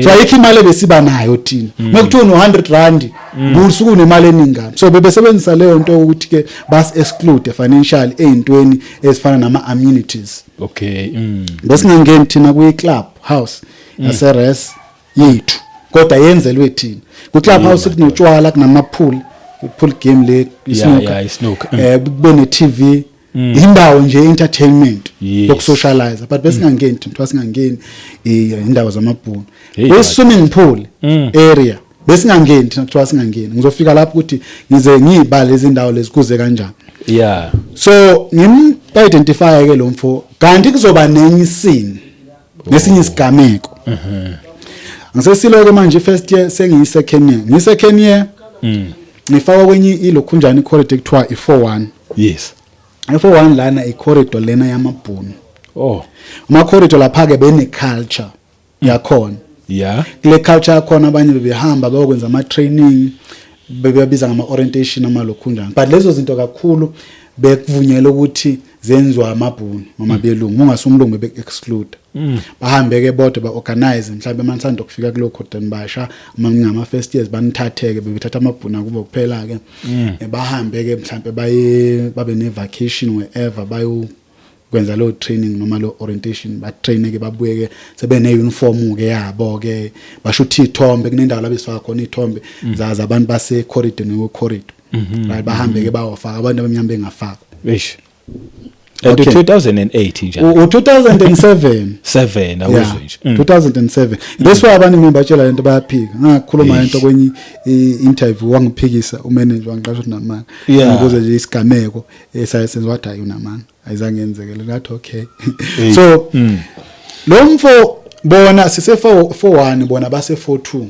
So ayikho imali ebesiba nayo thina. Mekuthiwa no 100 rand, kusuke unemali eningi kabi. So bebesebenzisa leyo nto ukuthi ke bas exclude financially eyintweni ezifana nama amenities. Besingangeni thina kwi club house yase res yethu, kodwa yenzelwe thina. Ku club house kunotshwala, kunama pool, pool game le, snooker. Yeah, i-snooker. Kube ne TV, indawo nje entertainment, yokusocialize, but besingangeni thina, kuthiwa singangeni indawo zamabhunu. Kwe swimming pool area besingangeni thina, kuthiwa singangeni. Ngizofika lapho ukuthi ngize ngiyibale lezi ndawo lezi kuze kanjani. So ngim identify ke lo mfo, kanti kuzoba nenye iscene nesinye isigameko. Ngisesilo ke manje first year, sengiyi second year, ngiyi second year, ngifakwa kwenye ilokhunjani icorridor ekuthiwa i41. I41 lana icorridor lena yamabhunu. Ama corridor lapha ke bene culture yakhona. Kule culture yakhona abanye bebehamba bayokwenza ama training, bebebiza ngama orientation, amalokhunjani, but lezo zinto kakhulu bekuvunyelwe ukuthi zenziwa amabhunu noma belungu. Ungasumlungu bebe exclude. Bahambe ke bodwa, ba organize mhlawumbe manisanda kufika kulo cordon basha ngama first years, banithatheke, bebethatha amabhunu kubo kuphela ke. Bahambe ke mhlawumbe baye babe ne vacation wherever, bayo kwenza lo training noma lo orientation, ba train ke, babuye ke sebene uniform ke yabo ke, basho ukuthi ithombe, kunendawo la besifaka khona ithombe zaza abantu base corridor ne corridor, right? Bahambe ke bawafaka abantu abamnyama bengafaka. Eish. And 2008 nje? U 2007. 7, awuzwe nje. 2007. That's why abantu ngibatshela lento bayaphika. Ngakhuluma lento kwenye interview, wangiphikisa umanager wangiqasha ukuthi namanga. Ukuze nje isigameko esayenza, wathi hayi, unamanga, ayizange yenzeke. Ngathi okay. So lo mfo, bona sise 4 1, bona base 4 2,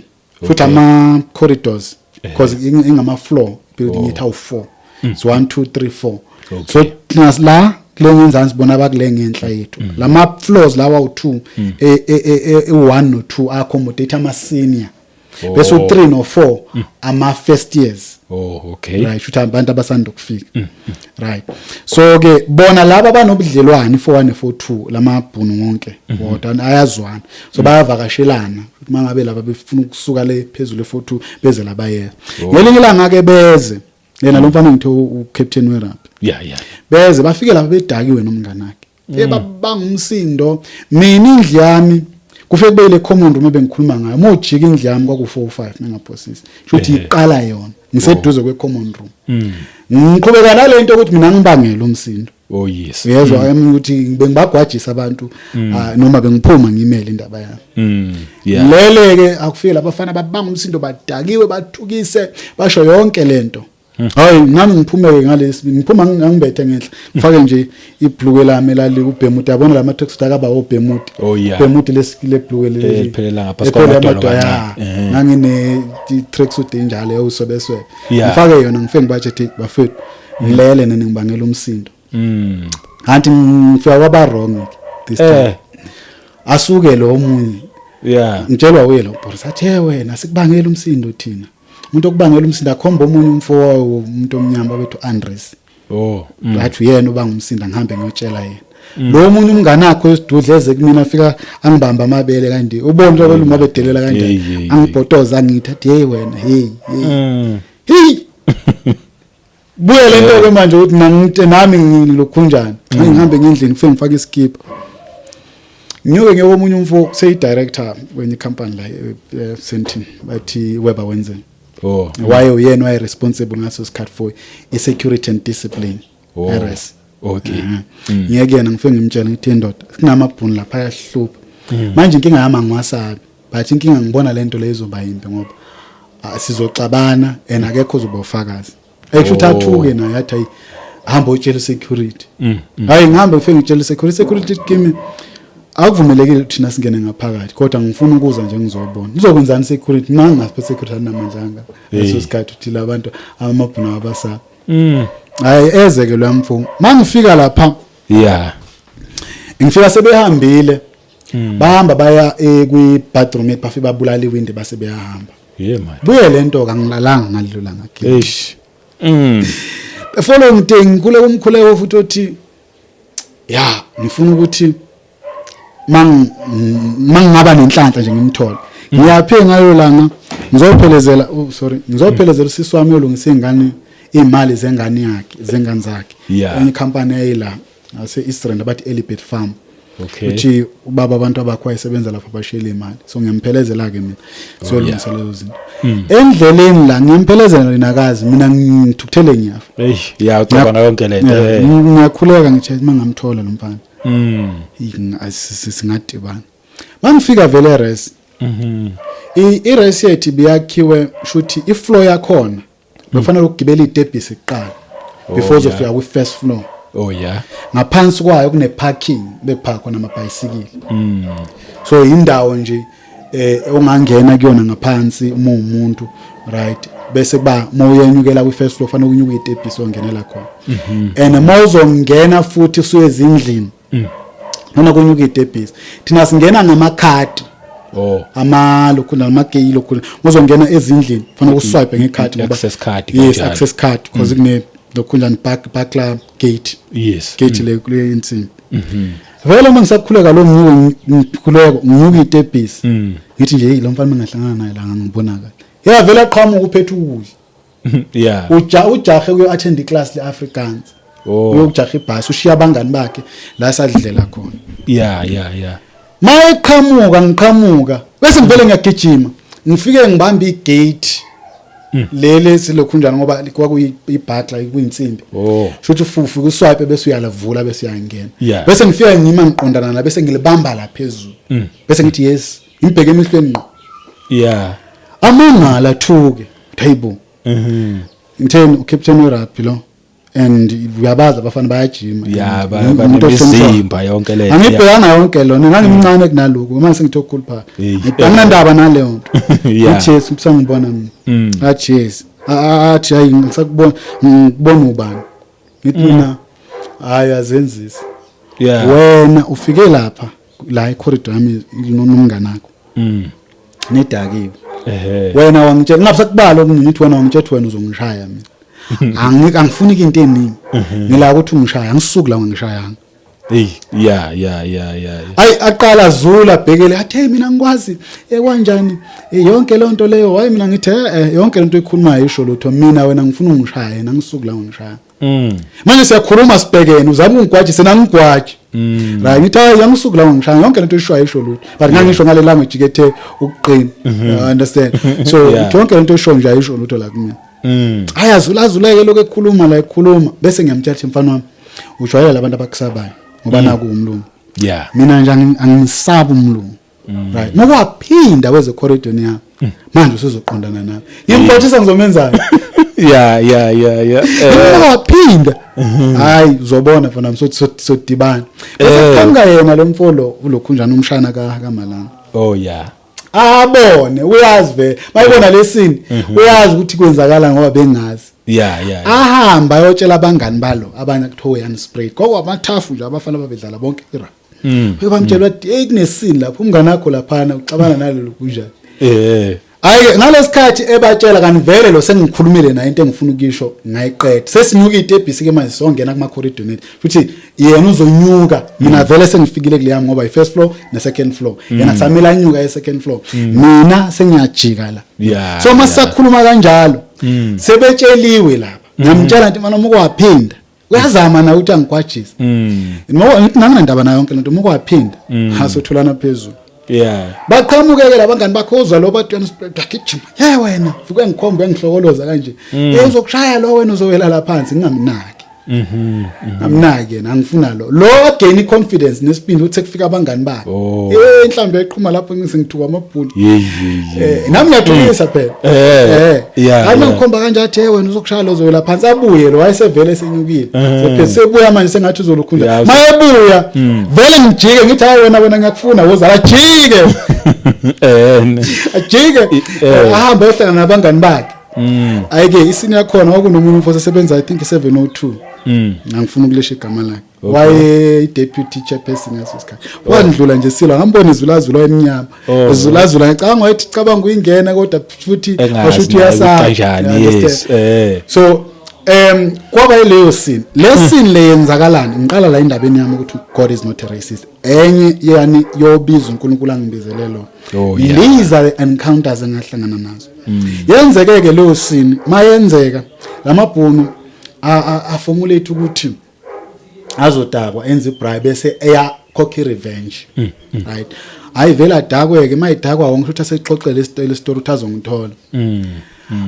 futhi ama corridors, because ingama floor building yethu awu 4, it's 1 2 3 4. So thina la kule ngenzansi, bona bakule ngenhla yethu. Lama floors lawa u2, e1 no 2 accommodate ama senior, bese u3 no 4 ama first years. Oh, okay. Right, ukuthi abantu abasanda kufika, right? So ke bona laba banobudlelwane, 41 ne42, lamabhunu wonke wodwa ayazwana, so bayavakashelana mangabe laba befuna ukusuka le phezulu e42 beze labayela. Ngelinye ilanga ke beze yena lo mfana ngithe ucaptain werugby. Beze bafike lapha bedakiwe nomngane wakhe, babanga umsindo. Mina indlu yami kufike kube ile common room ebengikhuluma ngayo. Uma ujika indlu yami kwaku 4 5 mengaphosisi, shuthi iqala yona ngiseduze kwe common room. Ngiqhubeka nalento ukuthi mina ngibangela umsindo. Uyezwa yami ukuthi bengibagwajisa abantu, noma bengiphuma ngimele indaba yami. Lele ke akufike labafana babanga umsindo, badakiwe, bathukise, basho yonke lento. Hayi, nami ngiphumeke ngalesi, ngiphuma ngangibethe ngenhla, ngifake nje ibhluke lami elali kubhemuti, yabona lama tracksuit akaba obhemuti. Bhemuti lesikile bhluke leli Eliphelela ngaphansi ephelela kwamadolo amadolo, kancane. Ya. Ngangine tracksuit enjalo ewuswebeswebe. Ngifake yona, ngifike ngibatshe, bafethu, ngilele nini ngibangela umsindo. Kanti ngifika kwaba wrong ke this time. Asuke lo omunye. Ngitshelwa uye lo Boris, athi, "Hey wena, sikubangela umsindo thina." Umuntu okubangela umsindo, akhomba omunye umfo, umuntu omnyama bethu, Andres. Athi uyena ubanga umsindo, ngihambe ngiyotshela yena. Lo munye umngane wakhe wesidudla eze kumina, afika angibamba amabele kanti ubona ukuthi abelungu babedelela kanjani. Hey, hey. Angibhotoza, angithi, athi, "Hey wena, hey, hey." Hey, buye lento ke manje ukuthi mangite nami ngilokhunjani, ngihambe ngendlini, kufike ngifake iskip, ngiyoke ngiye komunye umfo, seyi director kwenye company la Sandton, bathi Webber Wentzel. Waye uyena waye responsible ngaso sikhathi for i security and discipline. RS. Ngiye kuyena, ngifike ngimtshela, ngithi, "Indoda, kunamabhunu lapha ayahlupha manje. Inkinga yami angiwasabi, but inkinga ngibona lento le izoba yimbi ngoba sizoxabana and akekho ozoba ufakazi." Ayisho ukuthi athuke naye, athi, "Hayi, hamba uyotshela security." Hayi, ngihambe ngifike ngitshela security. Security kimi, akuvumelekile thina singene ngaphakathi, kodwa ngifuna ukuza nje ngizobona ngizokwenzani. Security mina ngingasiphe, security anamandla anga leso sikhathi uthi labantu amabhunu abasa. Hayi, eze ke lo mfo. Mangifika lapha, ngifika sebehambile, bahamba baya kwi bathroom yethu, bafike babulala iwindi, base beyahamba. Yeah man. Buye lento, kangilalanga ngalelo langa. Eish. The following day ngikhuleka umkhuleko futhi othi ya ngifuna ukuthi mangingaba nenhlanhla nje ngimthole. Ngiyaphe ngayo langa ngizophelezela, oh sorry, ngizophelezela usisi wami yolungisa ingane, imali zengane yakhe, zengane zakhe. Enye company eyila ngase East Rand abathi Elibet Farm. Uthi ubaba abantu abakho wayesebenza lapho, bashiyele imali, so ngiyamphelezela ke mina siyolungisa lezo zinto. Endleleni la ngiyamphelezela linakazi, mina ngithukuthele ngiyafa. Eish, yeah, ucabanga yonke lento. Yeah, ngiyakhuleka ngithi mangamthola lo mfana, singadibana. Mangifika vele eres, i-res yethu ibiyakhiwe shuthi ifloor yakhona bekufanele ukugibela itebhisi kuqala before uzofika kwi-first floor. Ngaphansi kwayo kune parking, bekuphaka khona amabhayisikili. So indawo nje ongangena kuyona ngaphansi uma umuntu, right? Bese kuba uma uyenyukela kwi-first floor fanele unyuke itebhisi ongenela khona, and uma uzongena futhi usuye ezindlini noma kunyuka itebhisi, thina singena ngamakhadi. Ama lokhu namageyi lokhu, uzongena ezindlini fanele uswipe ngekhadi ngoba Access card Yes. Kanjalo. Access card, because kune lokhu njani burglar gate. Gate le kule insimbi. Vele uma ngisakhuleka lo mnyuko, ngikhuleka nginyuka itebhisi, ngithi nje, "Hey, lo mfana mengahlangana naye la ngibona kahle." Ya, vele aqhamuka uphethe ukudla. Ujahe kuyo attend iclass leAfrikaans. Uyokujaha ibhasi, ushiya abangani bakhe la sadlela khona. Mayeqhamuka, ngiqhamuka bese ngivele ngiyagijima, ngifike ngibamba igate leli silokhunjana ngoba kwakuyiburglar, kuyinsimbi. Shuthi ufika uswipe bese uyalavula bese uyangena. Bese ngifika ngima ngiqondana la, bese ngilibamba la phezulu, bese ngithi yes, ngibheke emehlweni ngqo. Amangala, thuke, hayibo. Ngitheni, ucaptain werugby lo, and uyabazi abafana bayajima. Yeah, Umuntu banemizimba yonke le. Angibhekanga yonke lona, ngangimncane kunalokhu, manje sengithe ukukhuluphala. Anginandaba naleyo nto. Uthi yes, usangibona mina. Athi yes. Athi hayi, ngisakubona, ngikubona ubani? Ngithi mina, hayi, azenzisi. Wena ufike lapha la icorridor yami nomngane wakho nidakiwe. Wena wangitshela, ngabe sakubala okunye, ngithi wena wangitshela ukuthi wena uzongishaya mina. Angifuni into eningi. Ngila ukuthi ungishaya, angisuki la ungishayanga. Hey, yeah. Ayi, aqala zula bhekele, athi, "Hey, mina ngikwazi kanjani yonke le nto leyo?" Hayi, mina ngithi, yonke lento oyikhulumayo isho lutho. Mina wena ngifuna ungishaya, yena ngisuki la ungishaya. Manje siyakhuluma sibhekene, uzama ungigwajise nangigwaji. Right, ngithi hayi, angisuki la ungishaya, yonke lento oyishoyo ayisho lutho, but ngangisho ngale language kethe ukuqina, you understand? So yonke lento oyishoyo nje ayisho lutho la kumina. Hayi, azula azuleke lokho ekhuluma la ekhuluma, bese ngiyamtshela ukuthi, "Mfana wami, ujwayela labantu abakusabayo ngoba naku umlungu. Mina nje angisabi umlungu, right? Mokwaphinda weze corridor yami manje usuzoqondana nami, ngimkhothisa, ngizomenzani?" Waphinda, hayi, uzobona mfana wami, sodibana. Bese kuqhamuka yena lo mfolo ulokhunjana, umshana ka kaMalanga. Abone, uyazi vele bayibona lesini, uyazi ukuthi kwenzakala ngoba bengazi. Ahamba ayotshela abangani balo abanye, kuthiwa uyan spray koko amathafu nje, abafana babedlala bonke irugby. Bamtshela bathi, "Hey, kunesini lapho, umngane wakho laphana uxabana nalelo kunjani." Hayi, ngalesikhathi ebatshela kanti vele lo sengikhulumile naye, into engifuna ukuyisho ngayiqeda. Sesinyuka itebhisi ke manje, songena kuma corridor net, futhi yena uzonyuka, mina vele sengifikile kule yami, ngoba i first floor ne second floor, yena kusamele anyuka e second floor, mina sengiyajika la. So masisakhuluma kanjalo, sebetsheliwe lapha, ngiyamtshela nti mana mukwaphinda uyazama na ukuthi angikwajise, noma ngithi nanginandaba nayo yonke lento, mukwaphinda hasotholana phezulu. Baqhamuke-ke labangani bakho, uzwa lo bathi wena agijima, ye wena, fike ngikhombe, ngihlokoloza kanje, eh, uzokushaya lo, wena uzowela la phansi. Ngingamnaki, ngamnaki yena, angifuna lo lo again i-confidence nesibindi ukuthi sekufika abangani bakhe. Eh, mhlawumbe eqhuma lapho ngisengithuka amabhulu. Yeah yeah yeah. Eh, nami ngiyathukisa phela. Hayi, ngikhomba kanje, athi, "Hey wena, uzokushaya lo, uzowela phansi." Abuye lo, wayesevele senyukile. Sephe sebuya manje, sengathi uzolukhunja. Mayebuya vele ngijike ngithi, "Hayi wena, wena ngiyakufuna, woza." Ajike. Ajike. Ahambe ayohlangana nabangani bakhe. Ayike, isini yakhona kwakunomunye umfo osebenza, I think 702. Angifuna ukulesha igama lakhe. Waye i-deputy chairperson ngaso sikhathi. Wandlula nje silwa, ngambona izulazula, wayemnyama. Izulazula, ngicabanga wayethi cabanga uyingena, kodwa futhi Engazi washo ukuthi naye uyasaba. kanjani. You understand? So kwaba yileyo scene. Le scene le yenzakalani? Ngiqala la indabeni yami ukuthi God is not a racist. Enye yani yobiza uNkulunkulu angibizele lo. These are the encounters engahlangana nazo. Yenzeke ke leyo scene, mayenzeka lamabhunu a formulate ukuthi azodakwa, enze ibraai, bese eyakhokha i-revenge, right? Hayi vele adakweke, mayidakwa wonke ukuthi asexoxele isitori ukuthi azongithola,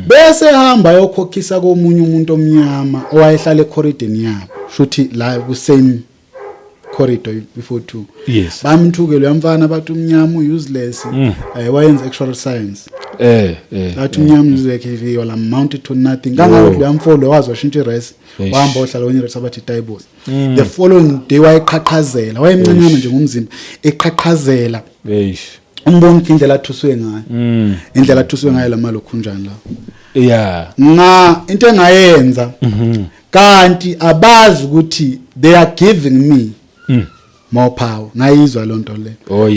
bese ehamba ayokhokhisa komunye umuntu omnyama owayehlala ecorridor yabo, shuthi la ku same corridor before two. Bamthukele uyamfana, bathi umnyama useless. Wayenza actual science. Athi umnyama useless, he will amount to nothing, kangangokuthi uyamfolo wazi washintsha i-res. Wahamba ohlala kwenye res abathi Tybos. The following day wayeqhaqhazela, wayemncanyana nje ngomzimba, eqhaqhazela. Umbona ukuthi indlela athuswe ngayo, indlela athuswe ngayo lamalokhunjani la. Nga into engayenza kanti abazi ukuthi they are giving me more power, ngayizwa lonto le.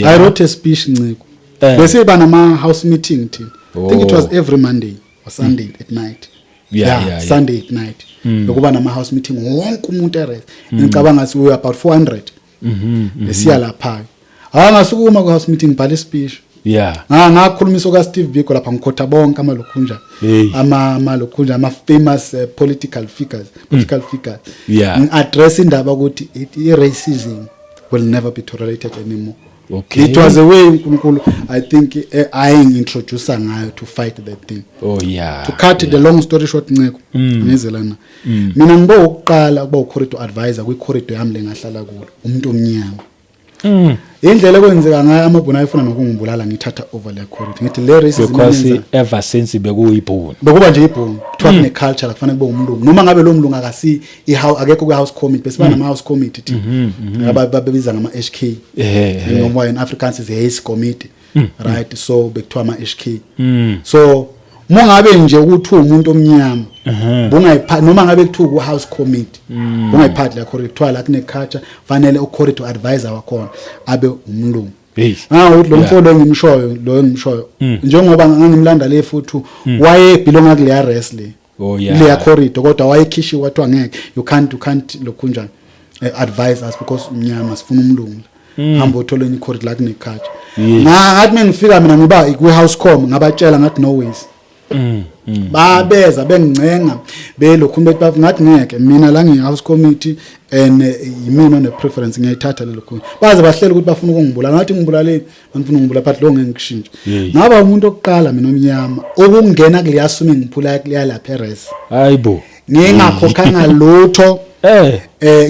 I wrote a speech, Nciko. Bese iba nama house meeting thina, I think it was every Monday or Sunday at night. Sunday at night bekuba nama house meeting, wonke umuntu eres, ngicabanga ngathi we were about 400. Besiya lapha, angasukuma ku house meeting, bhala speech. Ngakhulumisa ka Steve Biko lapha, ngikhotha bonke amalokhunja, ama malokhunja ama famous political figures, political figures. Ngi-address indaba ukuthi i-racism will never be tolerated anymore. It was a way uNkulunkulu, I think, ayingintroduce ngayo to fight that thing. To cut the long story short, Nceko, ngizelana mina ngibe ukuqala ukuba ucorridor advisor kwi-corridor yami lengahlala kulo, umuntu omnyama. Indlela ekwenzeka ngayo, amabhunu ayefuna nokungibulala ngithatha over le corridor, ngithi le racism Because ever since bekuyibhunu. Bekuba nje ibhunu, kuthiwa kune culture la kufanele kube umlungu, noma ngabe lo mlungu akasi akekho kwi house committee. Bese banama house committee thina, ababiza ngama HK. Noma in Afrikaans is Huis Committee, right? So bekuthiwa ama HK. So mongabe nje ukuthi umuntu omnyama bungayiphathi, noma ngabe kuthiwa ku house committee, bungayiphathi la corridor. Kuthiwa la kune culture, fanele u corridor advisor wakhona abe umlungu. Ah, ukuthi lo mfo lo engimshoyo, lo engimshoyo, njengoba ngangimlanda le futhi, waye belonga kuleya res le, kuleya corridor, kodwa wayekhishiwe, kwathiwa ngeke, you can't lokhunjani, advise us because umnyama, sifuna umlungu, hamba uthola enye corridor la kune culture. Ngathi mengifika mina ngiba kwi house com, ngabatshela ngathi no ways. Babeza bengincenga belokhu bethi, ngathi ngeke, mina la ngiyi house committee and yimina one preference, ngiyayithatha lelo khona. Baze bahlela ukuthi bafuna ukungibulala, ngathi ngibulaleni, bangifuna ukungibulala, but lo ngeke ngishintshe. Ngaba umuntu okuqala mina omnyama okungena kuleya swimming pool kuleya lapha eres. Hayibo. Ngingakhokhanga lutho.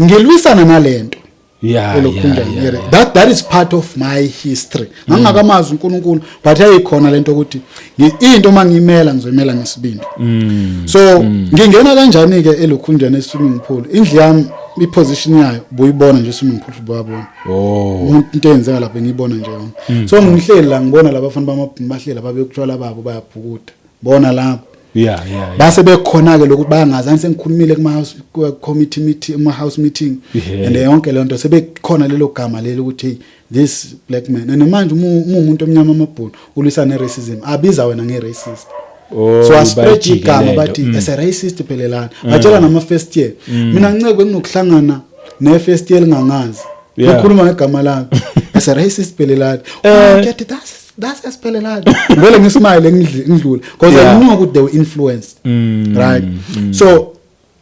Ngilwisana nalento elokhunja. That is part of my history. Ngangingakamazi uNkulunkulu, but ayikhona lento ukuthi into mangiyimela ngizoyimela ngesibindi. So ngingena kanjani ke elokhunjani e-swimming pool? Indlu yami, iposition yayo buyibona nje swimming pool, buyabona. Umuntu into eyenzeka lapha ngiyibona nje yona. So ngihleli la, ngibona laba bafana bamabhunu bahleli lapha bekutshwala babo, bayabhukuda bona lapho. Base bekhona ke lokuthi bayangazani, sengikhulumile kuma house committee meeting, kuma house meeting, and yonke le nto sebekhona lelo gama leli ukuthi, hey, this black man. And manje uma umuntu omnyama, amabhunu ulwisana ne-racism, abiza wena nge-racist. Oh, So aspread bayajike igama lento. bathi as a racist phelelana, batshela nama first year. Mina nceke benginokuhlangana ne first year lingangazi, ngikhuluma ngegama lami as a racist phelelana. Oh, get it, that's esiphelelana. Vele ngismile, ngidlule because I knew ukuthi they were influenced, right? So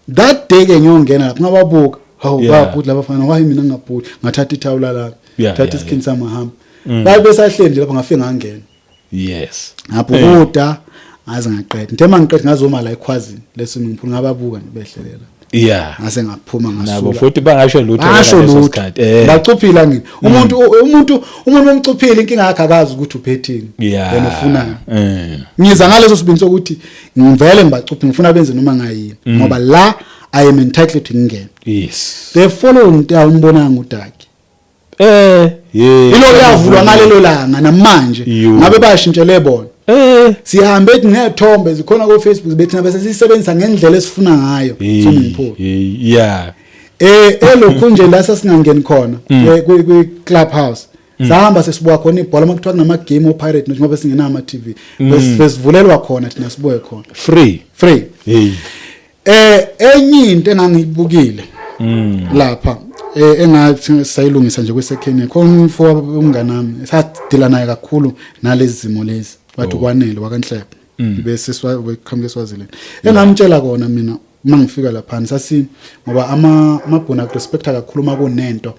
that day ke ngiyongena lapho, ngababuka, hawu, bayabhuti labafana, why mina ngingabhuti? Ngathatha ithawula lami, thatha isikhindi sami, ngahamba. Babe besahleli nje lapho, ngafike ngangena, ngabhukuda ngaze ngaqeda. Ngithe mangiqeda, ngazoma la ekhwazini le-swimming pool, ngababuka nje behlelela, ngase ngaphuma, nabo ngasula. Futhi bangasho lutho Basho ngaleso lutho. sikhathi. Bacuphile ngini umuntu omcuphile, inkinga yakhe akazi ukuthi uphethini, yena ufunani. Ngiza ngaleso sibindi sokuthi ngivele ngibacuphe, ngifuna benze noma ngayini, ngoba la I am entitled to ngingene. The following day awumbonanga udaki. Yeah. Ilo yavulwa ngalelo langa namanje. Yo. Ngabe bayashintshele bona. Sihambe ethi ngethombe zikhona ko Facebook, bethi bese sisebenzisa ngendlela esifuna ngayo swimming pool. Elokhu nje la sasingangeni khona, kwi club house, sahamba sesibuka khona ibhola makuthiwa kunama game o Pirate, ngoba singenama ama TV, besivulelwa khona thina sibuke khona. Free. Free. Hey. Enye into engangiyibukile lapha, engathi sayilungisa nje kwi-second year, khona umfo umngane wami sadila naye kakhulu nalezi zimo lezi, wathi kwanele wakanhlebo bese beqhamuka eSwaziland. Engamtshela kona mina uma ngifika lapha, sasi ngoba amabhunu akurespecta kakhulu uma kunento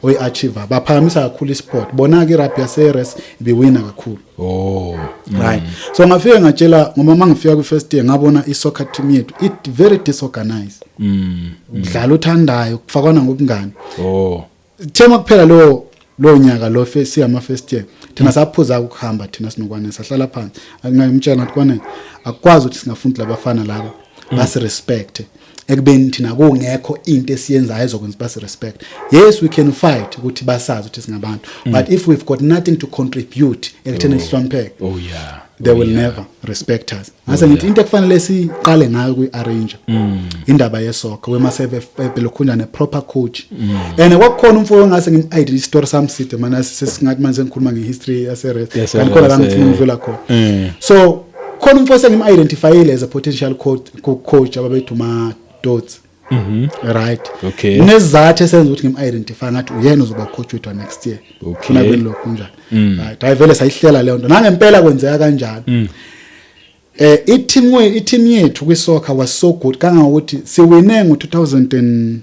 oyi-achieve, baphakamisa kakhulu isport. Bona ke irugby yase-res ibiwina kakhulu. Right, so ngafike ngatshela, ngoba uma ngifika kwi-first year ngabona i-soccer team yethu it very disorganized, dlala uthandayo, kufakwana ngobungani. Thema kuphela lo nyaka lo siyama first year, thina saphuza ukuhamba thina sinokwane, sahlala phansi, ngimtshela ngathi, "Kwane, akukwazi ukuthi singafundi labafana laba basi respect ekubeni thina kungekho into esiyenzayo ezokwenza basi respect. Yes, we can fight ukuthi basazi ukuthi singabantu, but if we've got nothing to contribute ekutheni sihlonipheke, they will never respect us." Ngase ngithi into ekufanele siqale ngayo kwi-arrange indaba yesoccer, we must have a lokhunja ne-proper coach. And kwakukhona umfo ongase ngim-id, isitori sami side mana, sesingathi manje sengikhuluma nge-history yase-res, kanti khona la ngifuna ukudlula khona. So khona umfo esengim-identifyile as a potential coach ababethi uma-dots, right? Nesizathu esenza ukuthi ngim-identify, ngathi uyena uzoba coach wethu next year. Funa kwelokhu kunjani, right? Hayi, vele sayihlela leyo nto, nangempela kwenzeka kanjalo. I-team yethu kwi-soccer was so good kangangokuthi siwine ngo-2008,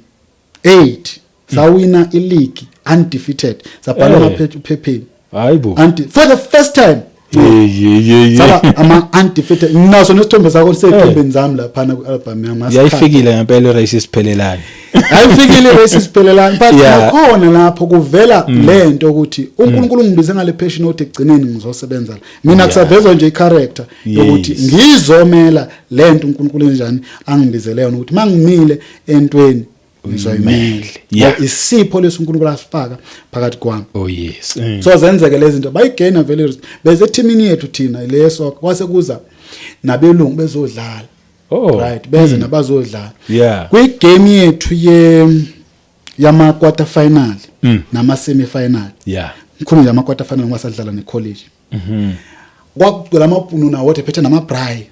sawina i-league undefeated, sabhalwa emaphepheni. Hayibo. For the first time Hey hey hey. saba ama undefeated. Nginaso nesithombe sakho seyithombeni zami laphana ku-album yami. Ngasikhathi. Yayifikile ngempela i-racist phelelani. Ayifikile racist phelelani, but nakhona lapho kuvela lento ukuthi uNkulunkulu ungibize ngale passion othi ekugcineni ngizosebenza la. Mina kusavezwa nje i-character yokuthi ngizomela lento uNkulunkulu enjani angibizele yona, ukuthi mangimile entweni ngizoyimela. Isipho leso uNkulunkulu asifaka phakathi kwami. Oh yes. So zenzeke lezi zinto, bayigaina vele beze teamini yethu thina leso, kwase kuza nabelungu bezodlala. Right, beze nabazodlala kwi-game yethu ye yama quarter final nama semi final. Ngikhuluma nje ama quarter final ngoba sadlala ne college. Kwakugcwele amabhunu nawo wodwa ephethe nama braai,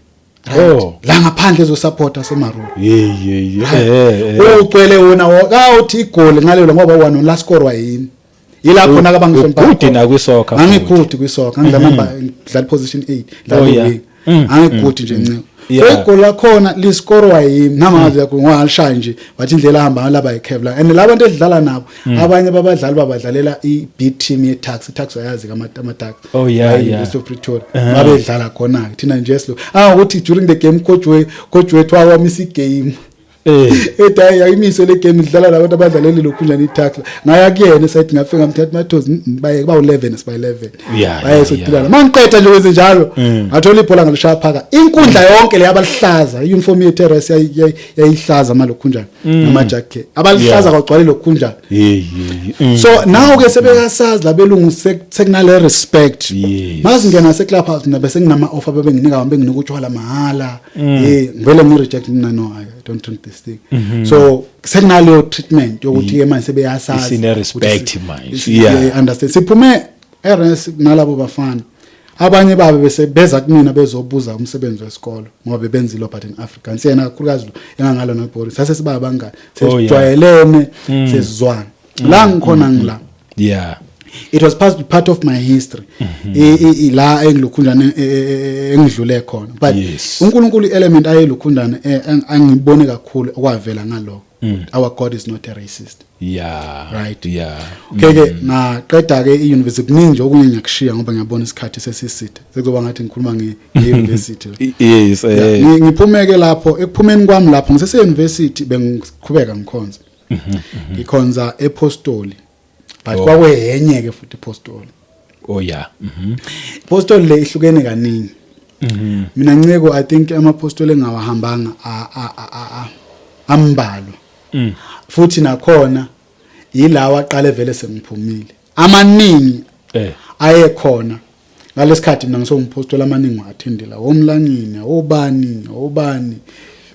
right? La ngaphandle ezosupporta seMarumo. Yeah. Ugcwele wona kawuthi igoli ngalelo, ngoba wona la score yini, yila khona ke abangihlonipha. Ugood nakwisoccer futhi. Angigood kwisoccer, ngidlala number, ngidlala position 8, dlala wing. Angigood nje nciko. So igoli lakhona liscorwa yimi, namazi yakho ngalishaya nje, wathi indlela ahamba ngalaba yiCave la, and labantu edlala nabo, abanye babadlali babadlalela i-B team ye-Tuks. I-Tuks wayazi ama-Tuks. Oh, yeah. University of Pretoria, babedlala khona. Thina nje silo ukuthi during the game coach wethu wawamisa igame. Ethi hayi, ayimise le game, idlala labantu abadlaleli lokhu njani i-tackle. Ngaya kuyena esayithi, ngafika ngamthatha mathozi, baye ba 11 siba 11. Baye sodilana. Mangiqeda nje kwenze njalo, ngathola ibhola, ngalishaya phaka inkundla yonke le, abalihlaza. I-uniform yethu eRes yayihlaza malokhu njani, nama-jacket abalihlaza, kwagcwala lokhu njani. Hey hey. So now ke sebeyasazi labelungu, sekunale respect. Mazingena se-club house mina bese nginama offer, bebenginika, benginika utshwala mahala. Ngivele ngi-reject mina, no, I don't drink this thing. So sekunaleyo treatment yokuthi ke manje sebeyasazi. Isine respect ukuthi manje. Yeah, understand. Siphume eRes nalabo bafana, abanye babe bese beza kumina bezobuza umsebenzi wesikolo ngoba bebenza iLeopard in Africa. Siyena kakhulukazi lo engangalo noBoris, sase siba abangani. Sesijwayelene, sesizwana la ngikhona ngila. It was part of my history. La engilokhunjana engidlule khona, but uNkulunkulu, element ayelokhunjana angibone kakhulu okwavela ngalokho, our God is not a racist. Right. Okay ke, ngaqeda ke i-university. Kuningi nje okunye ngiyakushiya ngoba ngiyabona isikhathi sesiside, sekuzoba ngathi ngikhuluma nge-university. Yes. Ngiphume ke lapho. Ekuphumeni kwami lapho ngisese university, bengiqhubeka ngikhonza, ngikhonza epostoli, but kwakuyenye ke futhi ipostoli. Oh yeah. Ipostoli le ihlukene kaningi. Mina nceko, I think amapostoli engawahambanga ambalwa. Futhi nakhona yilawa aqale vele sengiphumile. Amaningi ayekhona ngalesikhathi mina ngisongumphostoli, amaningi wa-attendela omlangeni, obani obani.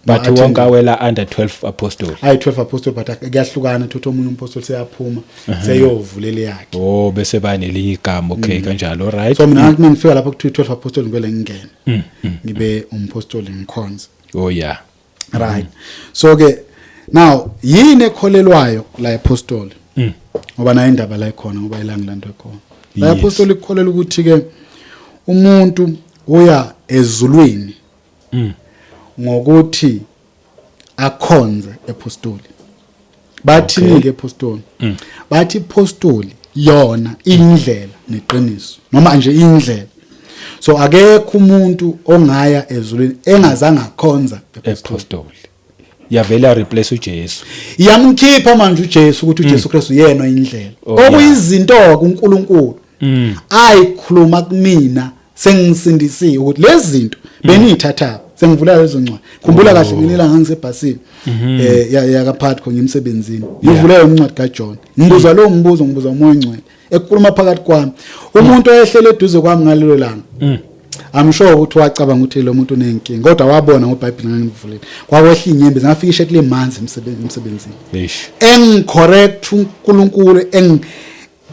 But wonke awela under 12 apostle. Ayi, 12 apostle, but kuyahlukana, thothi omunye umpostoli seyaphuma, seyovulela yakhe. Oh, bese banelinye igama, okay, kanjalo, right. So mina ngathi mangifika lapho kuthiwa 12 apostle, ngivele ngingene ngibe umpostoli, ngikhonze. Right, so ke now yini ekholelwayo la apostoli? Ngoba nayo indaba la ikhona, ngoba ilanga lanto ekhona la apostoli ikholelwa ukuthi ke umuntu uya ezulwini ngokuthi akhonze epostoli. Bathini ke epostoli? Bathi ipostoli yona indlela neqiniso, noma nje indlela. So akekho umuntu ongaya ezulwini engazange akhonza epostoli. Apostoli yavela replace uJesu. Iyamkhipha manje uJesu, ukuthi uJesu Kristu yena indlela. Okuyizinto kuNkulunkulu ayikhuluma kumina sengisindisiwe, ukuthi lezi zinto beniyithatha, sengivula lezo ncwadi. Khumbula kahle, ngelanga ngisebhasini yakaphathi khona emsebenzini, ngivule incwadi kaJohn, ngibuza lo mbuzo, ngibuza uMoya oNgcwele ekhuluma phakathi kwami. Umuntu oyehlele eduze kwami ngalelo langa, I'm sure ukuthi wacabanga ukuthi lo muntu unenkinga, kodwa wabona ngoBhayibheli ngangivulile, kwakwehla inyembezi, ngafika ishethi lemanzi emsebenzini. Eish. Engicorrect uNkulunkulu,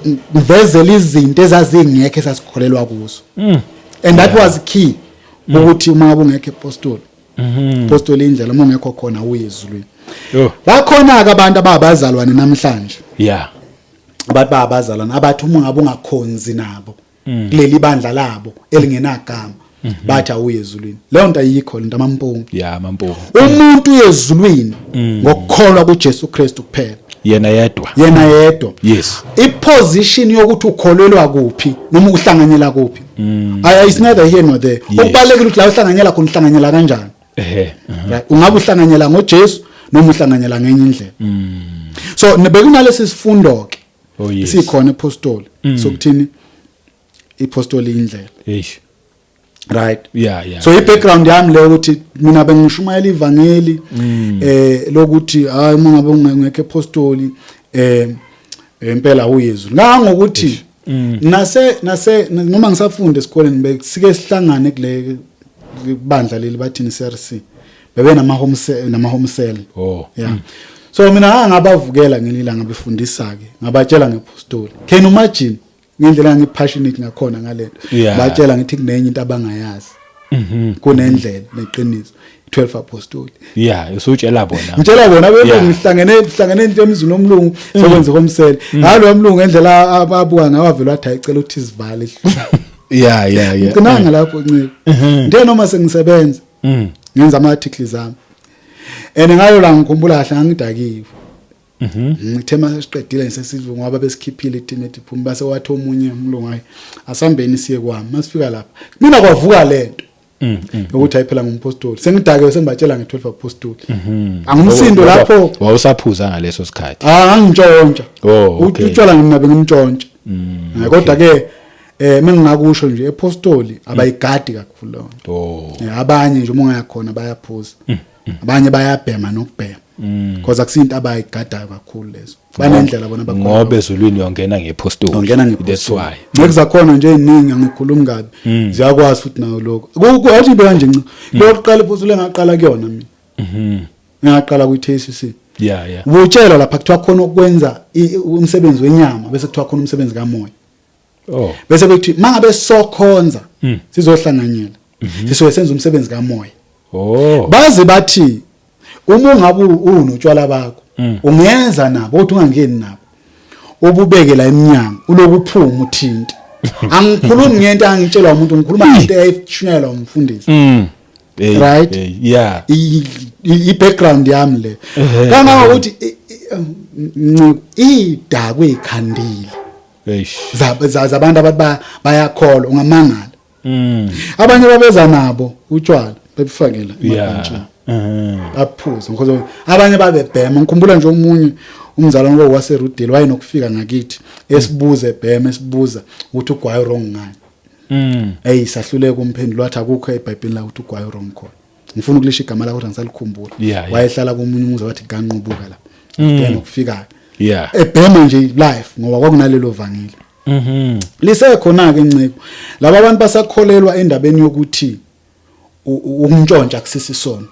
engivezela izinto ezazingekho esasikholelwa kuzo, and that was key, ukuthi uma ngabe ungekho epostoli, epostoli indlela, uma ungekho khona uye ezulwini. Bakhona ke abantu ababazalwane namhlanje, abantu babazalwane abathi uma ngabe ungakhonzi nabo kuleli bandla labo elingenagama, bathi awuye ezulwini. Leyo nto ayikho, lento amampunga. Yeah, mampunga. Umuntu uyezulwini ngokukholwa kuJesu Kristu kuphela. Yena yedwa. Yena yedwa. Iposition yokuthi ukholelwa kuphi noma uhlanganyela kuphi, ay, it's neither here nor there. Okubalekile ukuthi la uhlanganyela khona, uhlanganyela kanjani. Right, ungabe uhlanganyela ngoJesu noma uhlanganyela ngenye indlela. So bekunalesi sifundo ke sikhona epostoli sokuthini ipostoli indlela. Eish. Right. Yeah. So i-background yami leyo, ukuthi mina bengishumayela ivangeli lokuthi hayi, uma ngabe ungekho epostoli, impela uYesu ngangokuthi nase noma ngisafunda esikoleni, besike sihlangane kule bandla leli bathini, CRC, bebe nama home cell, nama home cell. Yeah, so mina ngabavukela ngelilanga befundisa ke, ngabatshela ngepostoli. Can you imagine ngendlela ngipassionate ngakhona ngalento? Batshela ngithi kunenye into abangayazi, kunendlela neqiniso, 12 apostoli. Yeah, usutshela bona. Ngitshela bona bebe ngihlangene into emzini omlungu, sokwenza home cell ngalo mlungu, ngendlela ababuka ngayo wavela wathi ayicela ukuthi isivale. Yeah. Ngcinanga lapho nciko ngithe noma sengisebenza, ngenza ama articles ami, and ngayo la ngikhumbula kahle ngangidakiwe. Ngithe mase siqedile ngisesizwe ngoba besikhiphile iteam ethi phuma, base wathi omunye umlungu, hayi, asambeni siye kwami. Masifika lapha mina kwavuka lento. Ukuthi ayiphela ngumpostoli, sengidake sengibatshela nge12 apostoli, angumsindo lapho. Wawusaphuza ngaleso sikhathi? Ah, ngangintshontsha. Oh, okay. Utshwala mina bengimntshontsha. Kodwa ke mengingakusho nje, epostoli abayigadi kakhulu leyo nto. Abanye nje uma ungaya khona bayaphuza, abanye bayabhema nokubhema, because akusinto abayigadayo kakhulu lezo, banendlela bona bakhona. Ngoba ezulwini uyongena ngepostoli. Ungena. That's why. Ngeke zakhona nje eziningi, angikhulumi kabi, ziyakwazi futhi nayo lokho. Athi ibeka nje nci lokuqala ipostoli engaqala kuyona mina, ngaqala kwi-TCC. Ubutshelwa lapha kuthiwa khona ukwenza umsebenzi wenyama, bese kuthiwa khona umsebenzi kamoya. Bese bethi mangabe sokhonza sizohlanganyela, sisoke senza umsebenzi kamoya. Baze bathi uma ungabe unotshwala bakho, ungeza nabo kodwa ungangeni nabo, ububeke la eminyango, ulokuphuma uthinte. Angikhulumi ngento angitshelwa umuntu, ngikhuluma ngento eyayishunyayelwa umfundisi. Hey, Right? hey, yeah. I-background yami le, kangangokuthi idakwe ikhandile Eish. zabantu abathi bayakholwa, ungamangala. Abanye babeza nabo utshwala, bebufakela emabhantshini, baphuze, because abanye babebhema. Ngikhumbula nje omunye umzalwane waseRudeli wayenokufika ngakithi esibuze ebhema, esibuza ukuthi ugwayi wrong ngani. Hey, sahluleka umphendulo, wathi akukho eBhayibhelini la ukuthi ugwayi wrong khona. Ngifuna ukulisha igama lakho kodwa ngisalikhumbula. Wayehlala komunye umuzi wathi kanqubuka la, yena ukufika ebhema nje life, ngoba kwakunalelo vangeli lisekhona ke inciko. Laba abantu basakholelwa endabeni yokuthi ukuntshontsha kusisi isono.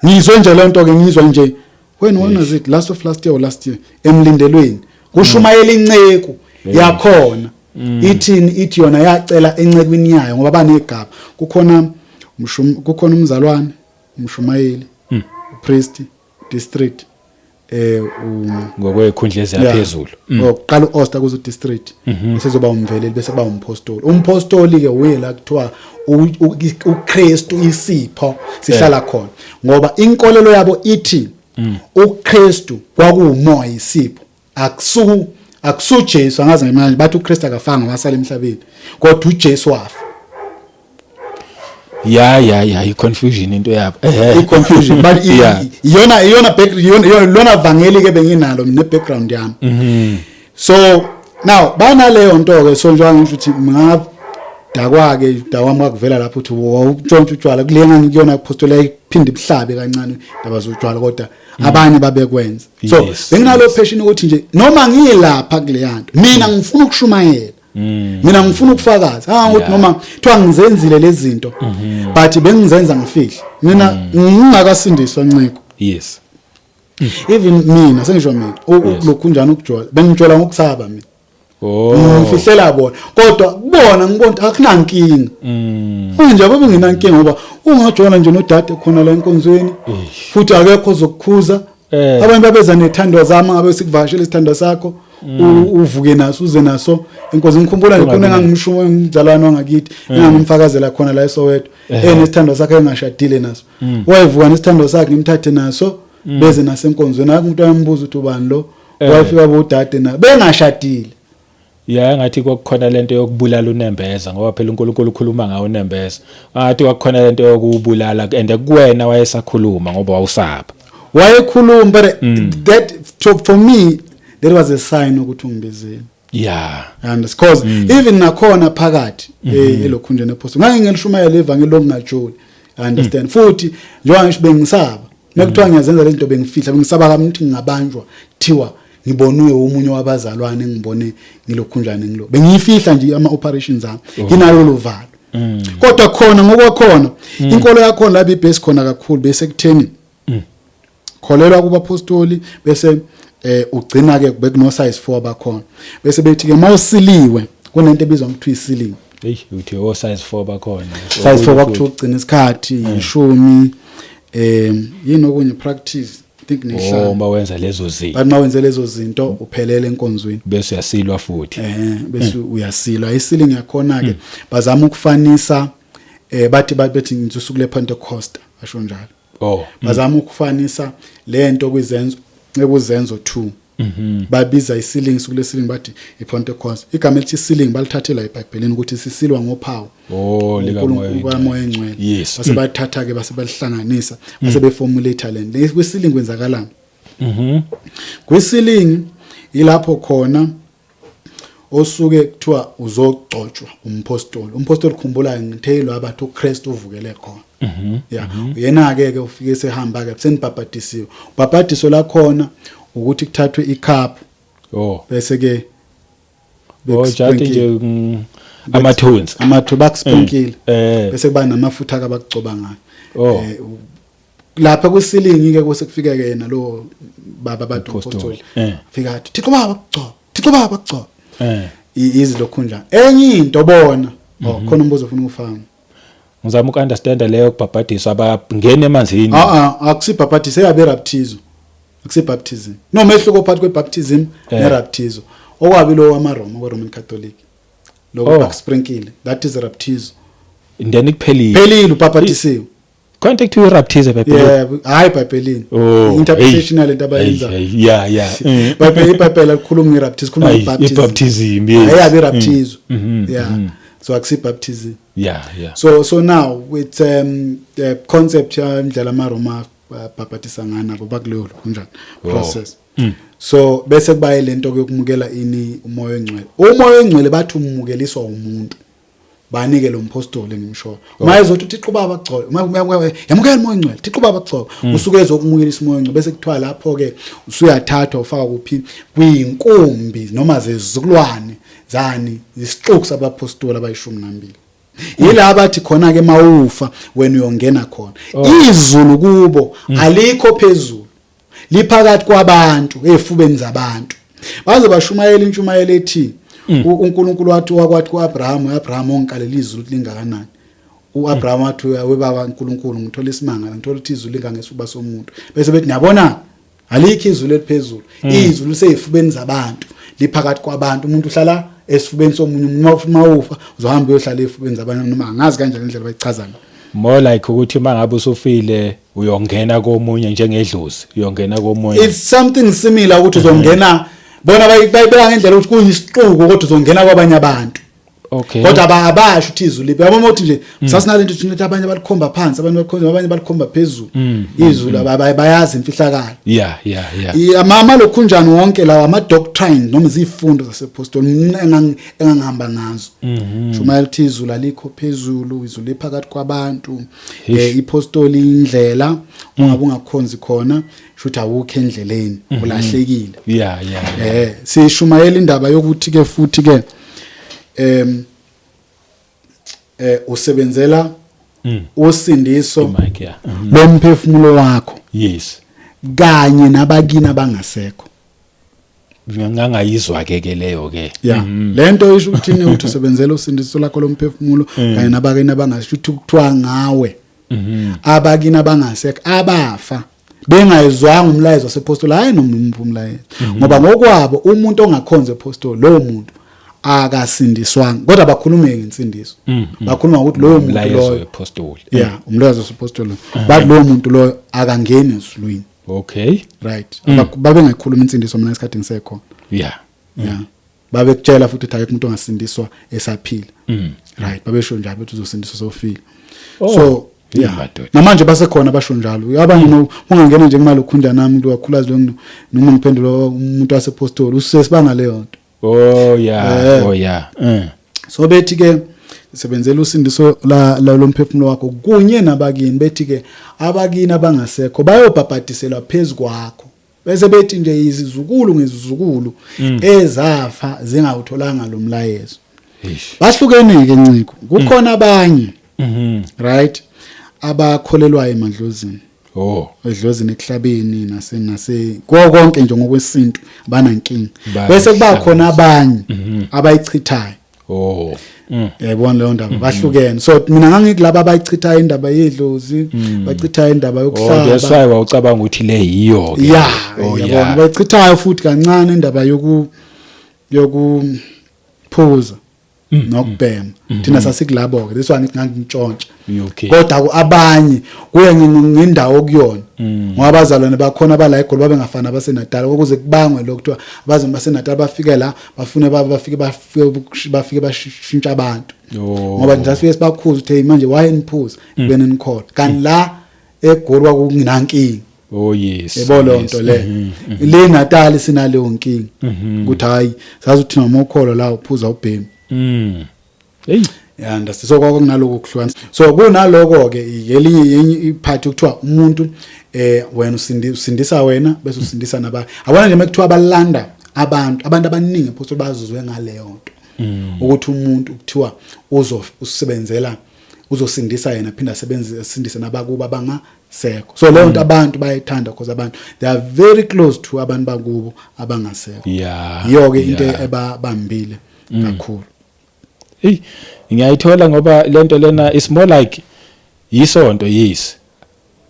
Ngizwe nje lento ke, ngizwa nje when was it, last of last year or last year, emlindelweni kushumayela inceku yakhona, ithini? Ithi yona yacela encekwini yayo, ngoba banegaba, kukhona kukhona umzalwane, umshumayeli, upriest, district, Ngokwekhundla eziyaphezulu. Oqala uOster kuze district, bese zoba umveleli, bese ba umpostoli. Umpostoli ke uye la kuthiwa uKristu isipho sihlala khona, ngoba inkolelo yabo ithi uKristu kwakuumoya, isipho, akusu Jesu. Angazi ngemanje bathi uKristu akafanga wasala emhlabeni, kodwa uJesu wafa. Ya, i-confusion into yabo. I-confusion, but iyona back iyona lona vangeli ke benginalo mina, background yami. So now banaleyo nto ke, so njengoba ngisho ukuthi ngadakwa ke, dakwami kwakuvela lapho ukuthi wawutshontsha utshwala kule ngangikuyona apostoli, ayiphinda ibuhlabe kancane indaba zotshwala, kodwa abanye babekwenza. So benginalo passion ukuthi nje noma ngilapha kuleyanto, mina ngifuna ukushumayela, mina ngifuna ukufakaza, ah, ukuthi noma kuthiwa ngizenzile lezi zinto, but bengizenza ngifihle mina ngingakasindiswa, nciko. Even mina sengisho mina lokhu njani ukujola, bengijola ngokusaba mina. Ngifihlela bona, kodwa kubona ngibona ukuthi akunankinga. Manje ababe nginankinga, ngoba ungajola nje nodade khona la enkonzweni, futhi akekho ozokukhuza. Abantu babeza nethandwa zami, ngabe sikuvakashela isithandwa sakho, uvuke naso uze naso enkonzweni. Ngikhumbula nje khona engangimshumo umzalwane wangakithi, engangimfakazela khona la eSoweto, enesithandwa sakhe engashadile naso, wayevuka nesithandwa sakhe, ngimthathe naso, beze nasenkonzweni. Akho umuntu wayembuza ukuthi ubani lo. Wayefika bodade na bengashadile. Ya, ngathi kwakukhona lento yokubulala unembeza, ngoba phela uNkulunkulu ukhuluma ngawo unembeza. Ngathi kwakukhona lento yokubulala, and kuwena wayesakhuluma ngoba wawusaba. Wayekhuluma, but that to, for me that was a sign ukuthi ungibizile. And because even nakhona phakathi elokhunjeni epost ngake ngilishumayela ivangeli lokungajoli, understand? Futhi njengoba ngisho bengisaba mekuthiwa ngiyazenza lezi zinto, bengifihla, bengisaba kami ukuthi ngingabanjwa, kuthiwa ngiboniwe omunye wabazalwane, ngibone ngilokhunjani ngilo. Bengiyifihla nje ama operations ami, nginalo lovalo. Kodwa khona ngokwakhona inkolo yakhona la ibase khona kakhulu bese kutheni, kholelwa kubapostoli, bese ugcina ke bekuno size 4 bakhona, bese bethi ke mawusiliwe kunento ebizwa ngokuthiwa i-sealing. Hey, uthi o size 4 bakhona. Size 4 kwakuthiwa ugcina isikhathi, ishumi, yini okunye, practice, I think, nehlanu. Oh, mawenza lezo zinto. But mawenze lezo zinto uphelele enkonzweni. Bese uyasilwa futhi. Bese uyasilwa. I-sealing yakhona ke bazama ukufanisa, bathi bethi ngisuku lePentecost, basho njalo. Bazama ukufanisa lento kwizenzo, ekuzenzo 2. Babiza i-sealing, kule sealing bathi iPentecost. Igama elithi sealing balithathela eBhayibhelini ukuthi sisilwa ngophawu Oh, likaMoya. uNkulunkulu kaMoya Engcwele. Base bathatha ke, base balihlanganisa, base beformulate lento. Kwi-sealing kwenzakalani? Kwi-sealing ilapho khona osuke kuthiwa uzogcotshwa umpostoli. Umpostoli, khumbula ngithe lo abathi uKristu uvukele khona. Yeah, uyena ke ke ufike sehamba ke senibhabhadisiwe. Ubhabhadiso lakhona ukuthi kuthathwe icup bese ke Oh, jathi nje amathunzi. Amathu bakusprinkle bese kuba namafutha abakugcoba ngayo. Lapha kwi-sealing ke kuse kufike ke yena lo baba bathi Umpostoli. umpostoli, fika athi, "Thixo baba kugcoba, Thixo baba kugcoba." Izilokhunjana enye into bona. Oh, khona umbuzo ofuna ukufaka? Ngizama uku-understanda leyo kubhabhadiswa, abangena emanzini. Ah ah, akusibhabhadiso, eyabe raptizo, akusibaptism. No mehluko phakathi kwebaptism neraptizo. Okwabi lo wamaRoma, kwe-Roman Catholic, lokho bakusprinkle, that is raptizo. Then kuphelile. Phelile, ubhabhadisiwe. Khona into ekuthiwa iraptizo eBhayibhelini? Yeah, hayi, eBhayibhelini. Interpretation yalento abayenza. Hey, yeah. IBhayibheli alikhulumi ngeraptizo, khuluma Ayi, ngebaptism. I-baptism, yes. Ayabe iraptizo. Yeah, so akusibaptism. So now with the concept yandlela amaRoma abhabhadisa ngayo nabo bakuleyo kunjani process. So bese kuba lento yokumukela ini, uMoya oNgcwele. UMoya oNgcwele bathi umukeliswa umuntu, banike lo mpostoli engimshoyo. Uma ezothi uThixo baba kugcobe, yamukela uMoya oNgcwele, Thixo baba kugcobe, usuke ezokumukelisa uMoya oNgcwele. Bese kuthiwa lapho ke usuyathathwa ufaka kuphi? Kwinkumbi noma zezizukulwane zani, isixuku sabapostoli abayishumi nambili. Yila bathi khona ke mawufa wena uyongena khona. Izulu kubo alikho phezulu, liphakathi kwabantu, ezifubeni zabantu. Baze bashumayela intshumayelo ethi uNkulunkulu wathi wakwathi kuAbraham, uAbraham ongikalela izulu ukuthi lingakanani. uAbraham wathi, "Webaba uNkulunkulu, ngithola isimanga, ngithola ukuthi izulu lingangesifuba somuntu." Bese bethi, "Niyabona, alikho izulu eliphezulu, izulu lisezifubeni zabantu, liphakathi kwabantu. Umuntu uhlala esifubeni somunye umuntu, mawufa uzohamba uyohlala esifubeni zabantu." Noma angazi kanjani indlela bayichaza ngayo. More like ukuthi mangabe usufile uyongena komunye njengedlozi, uyongena komunye. It's something similar, ukuthi uzongena, bona bayibeka ngendlela ukuthi kuyisixuku kodwa uzongena kwabanye abantu. Kodwa abasho ukuthi izulu liphi. Yabo, ukuthi nje sasinalento thina ukuthi abanye balikhomba phansi, abanye balikhomba, abanye balikhomba phezulu izulu, bayazi imfihlakalo. Ama lokhunjani wonke lawa ama doctrine noma izifundo zasepostoli mina engangihamba ngazo, shumayela ukuthi izulu alikho phezulu, izulu liphakathi kwabantu. Ipostoli indlela, ungabe ungakhonzi khona shuthi awukho endleleni, ulahlekile. Sishumayela indaba yokuthi ke futhi ke usebenzela usindiso Mic, yeah. Lomphefumulo wakho kanye nabakini abangasekho. Ngangayizwa ke ke leyo ke. Yeah, lento isho ukuthini? Ukuthi usebenzela usindiso lakho lomphefumulo kanye nabakini abangasho, ukuthi kuthiwa ngawe abakini abangasekho abafa bengayizwanga umlayezo wasepostoli, hayi noma umlayezo, ngoba ngokwabo umuntu ongakhonza epostoli, lowo muntu akasindiswanga. Kodwa bakhulume ngensindiso, bakhuluma ngokuthi lowo muntu Umlayezo loyo wepostoli. Yeah, umlayezo wasepostoli, bathi lowo muntu loyo akangeni ezulwini. Right. Babengayikhuluma insindiso mina isikhathi ngisekhona. Yeah, babekutshela futhi ukuthi akekho umuntu ongasindiswa esaphila. Right, babesho njalo, bethi uzosindiswa sofile. So Yini yeah, madoda. Namanje basekhona basho njalo abanye. No ungangena nje kumalokhunja nami umuntu wakhulazi lo, noma ngiphendula umuntu wasepostoli usesibanga leyo nto. Oh yeah. So bethi ke sebenzela usindiso la lomphefumulo wakho kunye nabakini. Bethi ke abakini abangasekho bayobhabhadiselwa phezukwakho. Bese bethi nje izizukulu ngezizukulu ezafa zingawutholanga lo mlayezo. Bahlukene ke, nciko. Kukhona abanye, right, abakholelwayo emadlozini, edlozini, ekuhlabeni, nase ko konke nje ngokwesintu, abanankinga. Bese kuba khona abanye abayichithayo. Yayibona leyo ndaba, bahlukene. So mina ngangikulaba abayichithayo indaba yedlozi, bachithayo indaba Oh, that's yokuhlaba. why wawucabanga ukuthi le yiyo ke. Yabona, bayichithayo futhi kancane indaba yoku yokuphuza. Nokubhema thina sasikulabo ke, this one ngithi ngangintshontsha. Okay. Kodwa abanye kuye ngendawo kuyona, ngoba abazalwane bakhona abala eGoli babengafani abaseNatal, ukuze kubangwe lokho kuthiwa abazalwane baseNatal bafike la bafune bafike bashintsha abantu. Oh. Ngoba nje sifike sibakhuza ukuthi, hey, manje why niphuza kubene nikhona, kanti la eGoli kwakunginankinga. Oh yes. Yebo, lo yes. nto le, le Natal sinaleyo nkinga ukuthi hayi, sazi ukuthi noma ukholo la uphuza ubhemi. Hey. Yeah, understand. So kwakunaloko kuhlukanisa, so kunaloko ke elinye yenye ipart kuthiwa umuntu wena usindisa wena bese usindisa nabanye. Abona nje mekuthiwa balanda abantu abaningi phoso bazuzwe ngaleyo nto ukuthi umuntu kuthiwa usebenzela uzosindisa yena, phinda asebenze asindise nabakubo abangasekho. So leyo nto abantu bayayithanda because abantu, they are very close to abantu bakubo abangasekho. Iyo ke into ebabambile kakhulu. Hey, ngiyayithola ngoba lento lena is more like yisonto, yes.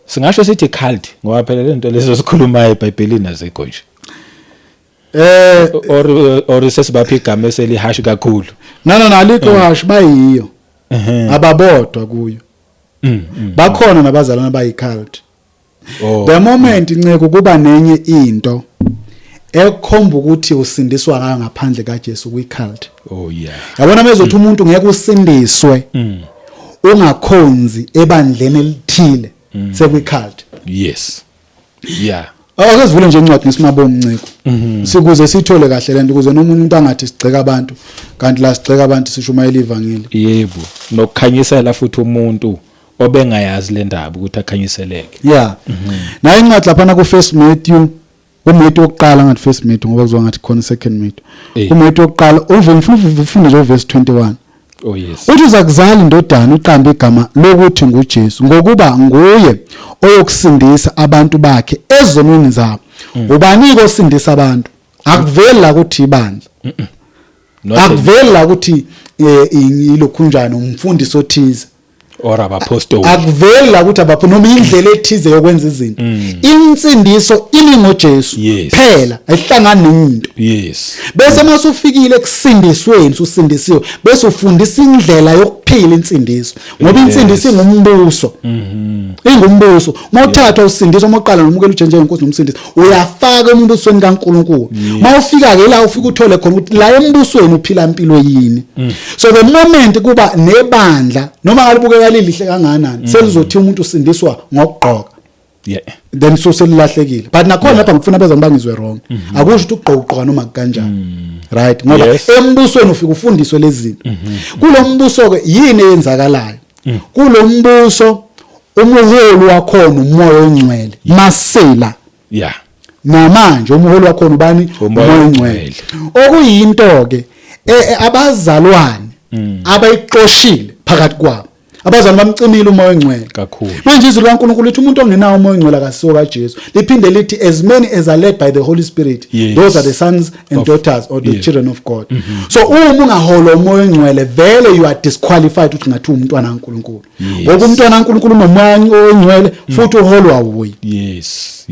Singasho sithi cult ngoba phela lento lezo sikhulumayo eBhayibhelini azikho nje. Or sesibapha igama eselihash kakhulu. No, alikho hash, bayiyo. Ababodwa kuyo. Bakhona nabazalwana bayi-cult. Oh. The moment inceke kuba nenye into ekhomba ukuthi usindiswa ngayo ngaphandle kaJesu, kwi-cult. Oh yeah. Yabona mezothi umuntu ngeke usindiswe ungakhonzi ebandleni elithile, sekwi-cult. Yes. Yeah. Ake sivule nje incwadi ngesimabo umnciko. Sikuze sithole kahle lento, ukuze noma umuntu angathi sigxeka abantu, kanti la sigxeka abantu sishumayela ivangeli. Yebo, nokukhanyisela futhi umuntu obengayazi le ndaba ukuthi akhanyiseleke. Yeah. Nayo incwadi lapha ku First Matthew, uMatthew wokuqala, ngathi First Matthew ngoba kuzwa ngathi khona second Matthew. UMatthew wokuqala, uve ngifuna ufunde nje uverse 21. Oh yes. Uthi uzakuzala indodana, uqambe igama lokuthi nguJesu, ngokuba nguye oyokusindisa abantu bakhe ezonweni zabo. Ubani osindisa abantu? Akuveli la ukuthi ibandla. Not Akuveli la ukuthi ilokhunjani umfundisi othize. Or abapostoli. Akuveli la ukuthi abapho noma indlela ethize yokwenza izinto. Insindiso imi ngoJesu phela, ayihlangani nenye into. Bese masufikile ekusindisweni, usindisiwe, bese ufundisa indlela yokuphila insindiso, ngoba insindiso ingumbuso, ingumbuso. Mawuthathwa usindiswa, mawuqala nomukela uJesu njengenkosi nomsindisi, uyafaka embusweni kaNkuluNkulu. Mawufika ke la, ufika uthole khona ukuthi la embusweni uphila impilo yini. So the moment kuba nebandla, noma ngalibukeka lilihle kangakanani, selizothi umuntu usindiswa ngokugqoka, then so selilahlekile. But nakhona lapha ngifuna abazali bangizwe wrong, akusho ukuthi ugqoka ugqoka noma kanjani, right? Ngoba embusweni ufika ufundiswe lezi zinto. Kulo mbuso ke yini eyenzakalayo kulo mbuso? Umholi wakhona uMoya oNgcwele masela. Namanje umholi wakhona ubani? Umoya Umoya oNgcwele, okuyinto ke abazalwane abayixoshile phakathi kwabo. Abazalwane bamcimile uMoya oNgcwele. Kakhulu. Manje izwi likaNkulunkulu lithi umuntu ongenawo uMoya oNgcwele akasiwo kaJesu. Liphinde lithi as many as are led by the Holy Spirit, those are the sons and daughters or the children of God. So uma ungaholwa uMoya oNgcwele, vele you are disqualified ukuthi ngathi umntwana kaNkulunkulu, ngoba umntwana kaNkulunkulu unoMoya oNgcwele futhi uholwa wuye.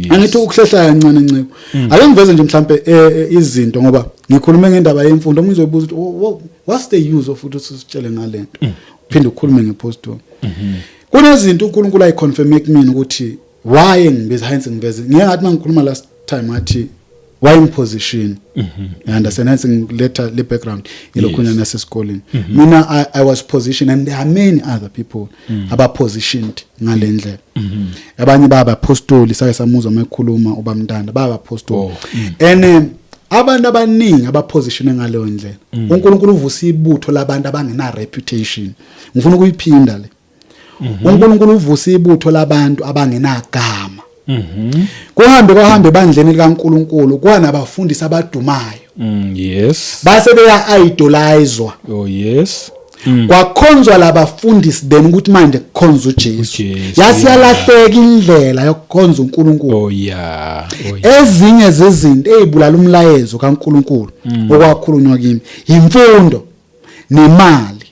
Angithi ukuhlehla kancane, nceko, ake ngiveze nje mhlambe izinto, ngoba ngikhulume ngendaba yemfundo, omunye uzobuza ukuthi, "Oh, oh, what's the use of ukuthi usitshele ngalento, uphinde ukhulume ngepostoli?" Kunezinto uNkulunkulu ayiconfirm kumina ukuthi why ngibiza, hence ngiveze. Ngiye ngathi mangikhuluma last time ngathi why ngiposition, you understand? Hence ngiletha le background ilokhunya nasesikoleni. Mina I was positioned, and there are many other people aba positioned ngale ndlela. Abanye baba apostoli, sake samuzwa mayekhuluma ubamntanda, baba apostoli. And abantu abaningi abapositione ngaleyo ndlela, uNkulunkulu uvusa ibutho labantu abangena reputation. Ngifuna ukuyiphinda le: uNkulunkulu uvusa ibutho labantu abangenagama. Kuhambe kwahambe ebandleni likaNkulunkulu kwanabafundisi abadumayo, base beya idolizwa. Oh yes. Kwakhonzwa labafundisi then ukuthi manje kukhonza uJesu. uJesu, Yasiyalahleka indlela yokukhonza uNkulunkulu. Oh yeah. Ezinye zezinto ezibulala umlayezo kaNkulunkulu okwakhulunywa kimi imfundo nemali.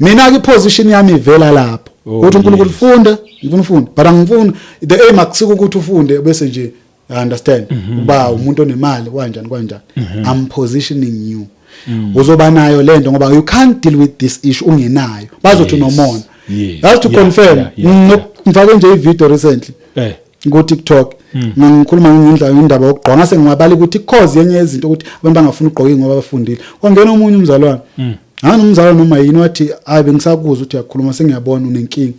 Mina ke iposition yami ivela lapho ukuthi uNkulunkulu, funda, ngifuna ufunda, but angifuni, the aim akusiko ukuthi ufunde bese nje, you understand, uba umuntu onemali kanjani kanjani. I'm positioning you. Uzoba nayo lento ngoba you can't deal with this issue ungenayo, bazothi unomona. Just to confirm, ngifake nje i-video recently ku TikTok, ngikhuluma ngendlela indaba yokugqoka, ngase ngingabali ukuthi cause yenye yezinto ukuthi abantu bangafuni ukugqoka ngoba bafundile. Kwangena omunye umzalwane, ngani umzalwane noma yini, wathi, "Hayi, bengisakuzwa ukuthi uyakhuluma, sengiyabona unenkinga,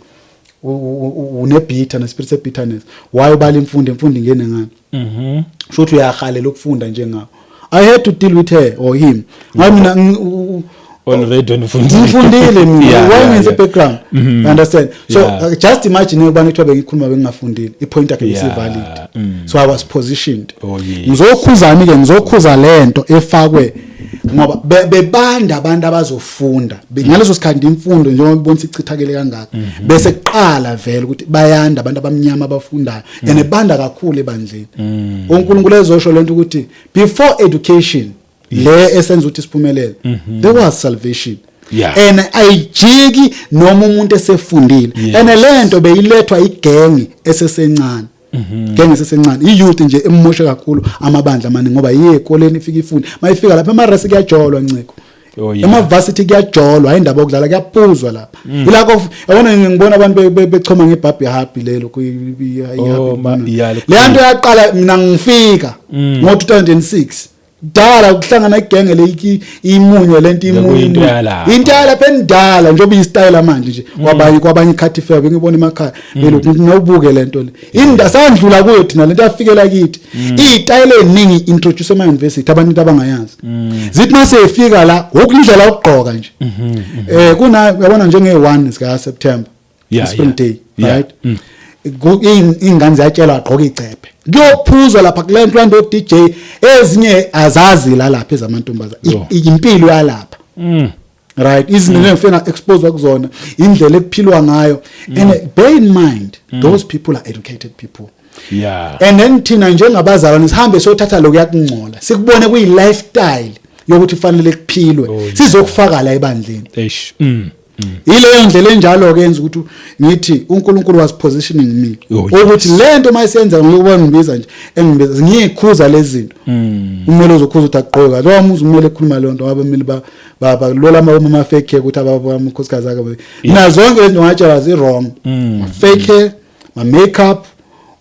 une-bitter, ne-spirit se-bitterness. Why ubala imfundo? Imfundo ingene ngani?" Sho ukuthi uyahalela ukufunda njengawo. I had to deal with her or him. Ngabe mina Already unifundile. Ngifundile mina. Why ngenze background, you understand? So just imagine ukubana kuthiwa bengikhuluma bengingafundile, i-point yakhe besivalid. So I was positioned. Oh, yes. Ngizokhuzani ke? Ngizokhuza lento efakwe ngoba bebanda abantu abazofunda. Ngaleso sikhathi imfundo njengoba ubona ichithakele kangaka, bese kuqala vele ukuthi bayanda abantu abamnyama abafundayo and banda kakhulu ebandleni. uNkulunkulu ezosho lento ukuthi before education le esenza ukuthi siphumelele, there was salvation. And ayijiki noma umuntu esefundile. And lento beyilethwa igenge esesencane, genge esesencane, i-youth nje emoshe kakhulu amabandla amaningi, ngoba yiye ekoleni ifika ifunde, mayifika lapha ema-res kuyajolwa, nciko. Ema-varsity kuyajolwa, hayi indaba yokudlala, kuyaphuzwa lapha. Ilakho yabona, ngibona abantu bechoma ngebhabhi happy lelo. Oh, yeah, Le nto yaqala mina ngifika ngo-2006, dala kuhlangana igenge le imunye lento imunye. Bekuyinto Imunye. yalapha. Into yalapha endala, njengoba iyi-style manje nje kwabanye ikhathi fair, bengibona emakhaya belokhu ngawubuke lento le inda sandlula kuyo thina, lento yafikela kithi. Iy'tayela ey'ningi introduce ema-university, abantu into abangayazi zithi mase ifika la ukindlela yokugqoka nje, kuna yabona njenge-1 sika September, Spring Day, right? Iy'ngane ziyatshelwa agqoke icephe, kuyophuzwa lapha kule nto yanto DJ, ezinye azazi la lapha ezamantombazana. Yo. Impilo yalapha, right? Izinto engifuna expose kuzona, indlela ekuphilwa ngayo. And bear in mind, those people are educated people. And then thina njengabazalwane sihambe siyothatha lokhu yakungcola, sikubone kuyi lifestyle yokuthi kufanele kuphilwe, sizokufaka la ebandleni. Eish. Ileyo ndlela enjalo ke yenza ukuthi ngithi uNkulunkulu was positioning me ukuthi lento mayisenza ngokuba ngibiza nje, engibiza ngiyikhuza lezi zinto. Umele uzokhuza ukuthi agqoka lo muzi, umele ekhuluma leyo nto ngoba kumele ba lola ama fake hair ukuthi abamakhosikazi akhe mina, zonke lezi zinto ngatshela zi wrong, ma fake hair, ma makeup,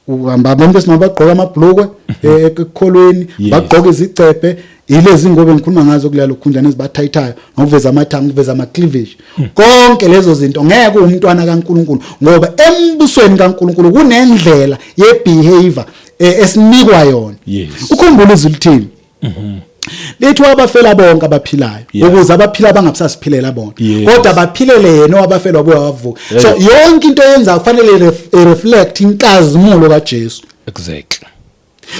uhamba abantu besimame bagqoka amabhlukwe ekukholweni, bagqoka izicephe, ilezi ngobe ngikhuluma ngazo kulela lokhunjana ezibathayithayo, ngokuveza amathanga, ukuveza ama cleavage, konke lezo zinto ngeke umntwana kaNkuluNkulu, ngoba embusweni kaNkuluNkulu kunendlela ye behavior esinikwa yona. Ukhumbula izwi lithini? Lithi wabafela bonke abaphilayo, ukuze abaphila bangabusasiphilela bona, kodwa baphilele yena owabafela wabuya wavuka. So yonke into oyenzayo kufanele reflect inkazimulo kaJesu.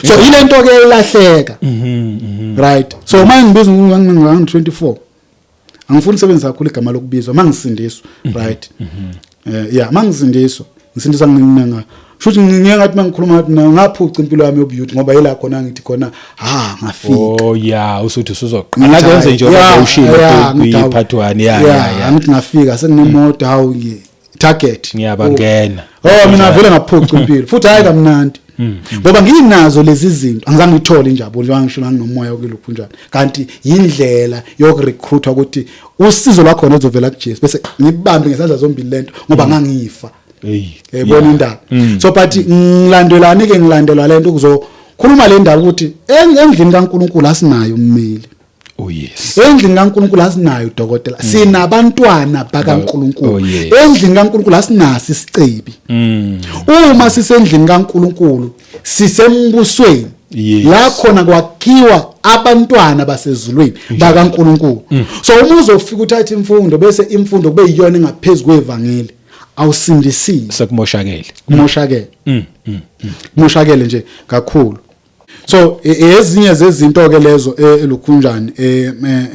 So ile nto ke ilahleka, right? So uma ngibiza ngi 24, angifuni usebenzisa kakhulu igama lokubizwa mangisindiswa, right? Yeah, mangisindiswa, ngisindiswa nginanga shuthi ngiye ngathi mangikhuluma ngathi mina ngaphuca impilo yami yobu-youth, ngoba yila khona ngithi khona ha ngafika. Oh yeah, usuthi usuzoqala Ngithi, kwenze nje ushilo ngithi, hawu, part 1, yeah. Angithi ngafika senginemoto, hawu, ngi target. Ngiyabangena. Oh, mina vele ngaphuca impilo futhi hayi kamnandi, ngoba nginazo lezi zinto, angizange ngithole injabulo njengoba ngisho nginomoya okulokhu njani, kanti indlela yokurecruit ukuthi usizo lwakhona luzovela kuJesu, bese ngibambe ngesandla zombili lento ngoba ngangifa. Hey. Yayibona indaba. So but ngilandelani ke? Ngilandelwa lento kuzokhuluma le ndaba ukuthi endlini kaNkuluNkulu asinayo ummeli. Oh yes. Endlini kaNkuluNkulu asinayo udokotela, sinabantwana bakaNkuluNkulu. Oh, yes. Endlini kaNkuluNkulu asinaso isicebi. Uma sisendlini kaNkuluNkulu, sisembusweni la khona kwakhiwa abantwana basezulwini bakaNkuluNkulu. So uma uzofika uthatha imfundo, bese imfundo kube yiyona engaphezulu kwevangeli, awusindisiwe. Sekumoshakele. Kumoshakele, kumoshakele nje kakhulu. So ezinye zezinto ke lezo elukhunjani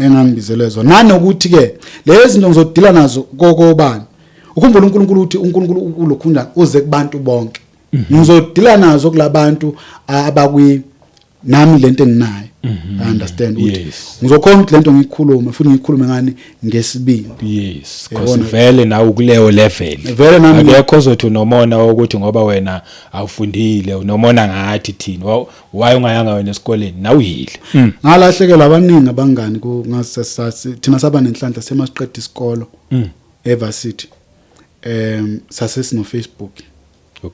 engangibizelwe zona, nanokuthi ke lezi zinto ngizodila nazo kokobani. Ukhumbula uNkulunkulu uthi uNkulunkulu ulokhunjani uze kubantu bonke. Ngizodila nazo kulabantu abakwi Nami lento enginayo, I understand ukuthi ngizokhona ukuthi lento ngiyikhulume, futhi ngiyikhulume ngani? Ngesibindi. Yes, because Yabona. vele nawe kuleyo level. Vele nami. Akekho ozothi unomona wokuthi ngoba wena awufundile unomona ngathi thina. Why ungayanga wena esikoleni? Nawuyile. Ngalahlekelwa abaningi abangani ku ngasesasi. Thina saba nenhlanhla semasiqeda isikolo evarsity, sase sino Facebook.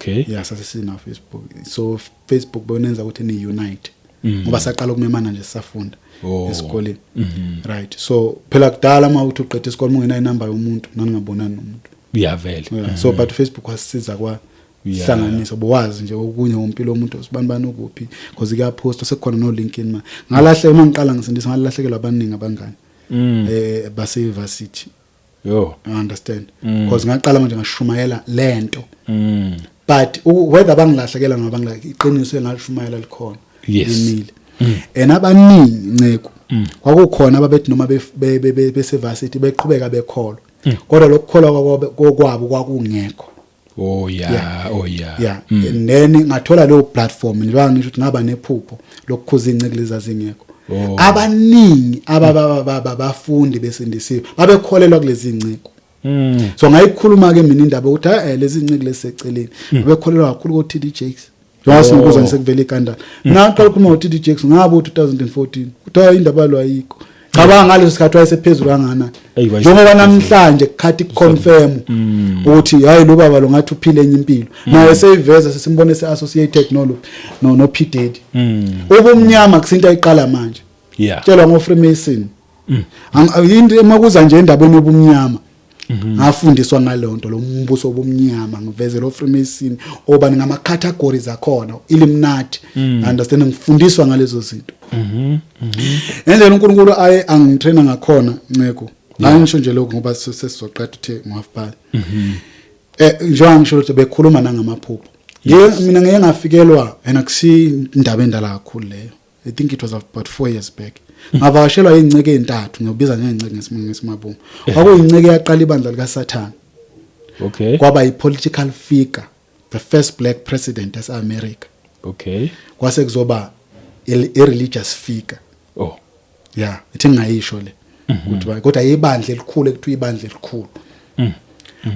Yeah, sase sino Facebook, so Facebook bonenza ukuthi ni unite ngoba saqala ukumemana nje sisafunda esikoleni, right? So phela kudala uma uthi uqeda isikole, uma ungenayo inamba yomuntu, naningabonani nomuntu. Yeah, vele. Yeah. So but Facebook wasisiza kwa hlanganisa, bowazi nje okunye ngompilo yomuntu, sibani bani ukuphi, because kuyaposta, sekukhona no LinkedIn. Ma ngalahle, uma ngiqala ngisindisa, ngalahlekelwa abaningi abangani base university. Yo. I understand, because ngaqala manje ngashumayela lento, but whether bangilahlekela noma bangilahlekela, iqiniso engalishumayela likhona, limile. And abaningi, nceko, kwakukhona ababethi noma bese-varsity beqhubeka bekholwa, kodwa lokukholwa kwabo kwakungekho. Oh yeah, oh yeah. Yeah, and then ngathola leyo platform, njengoba ngisho ukuthi ngaba nephupho lokukhuza inceke lezi azingekho. Abaningi ababafundi besindisiwe babekholelwa kulezi inciko. So ngayikhuluma ke mina indaba ukuthi eh lezi inciko lesiseceleni, babekholelwa kakhulu ko TD Jakes, njengoba sinokuzwa nje sekuvela ikandala. Ngaqala ukukhuluma ngo TD Jakes ngabo 2014, kuthiwa indaba lo ayikho. Cabanga ngaleso sikhathi wayesephezulu kangakanani. Eyi, njengoba namhlanje kukhathi confirm ukuthi hayi, lo baba lo ngathi uphile enye impilo, naye seyiveza, sesimbone se-associated no P Diddy. Ubumnyama kusinto ayiqala manje. Tshelwa ngo Freemason. Yinto emakuza nje endabeni yobumnyama, ngafundiswa ngaleyo nto, lo mbuso obumnyama, ngiveze lo Freemason, obani ngama categories akhona, Illuminati, understand? Ngifundiswa ngalezo zinto. Indlela uNkulunkulu aye angitraina ngakhona, nceko, angisho nje lokho ngoba sesizoqeda uthe ngo-half past. Njengoba ngisho ukuthi bekhuluma nangamaphupho. Mina ngeke ngafikelwa yena, kusi indaba endala kakhulu leyo. I think it was about 4 years back. Ngavakashelwa inceke ezintathu, ngiyobiza ngezinceke ngesimabungu. Kwakuyinceke yaqala ibandla likaSathane. Kwaba yi-political figure, the first black president yase-America. Kwase kuzoba i-religious figure. Yeah, ithi ngingayisho le ukuthi kodwa ibandla elikhulu, ekuthiwa ibandla elikhulu.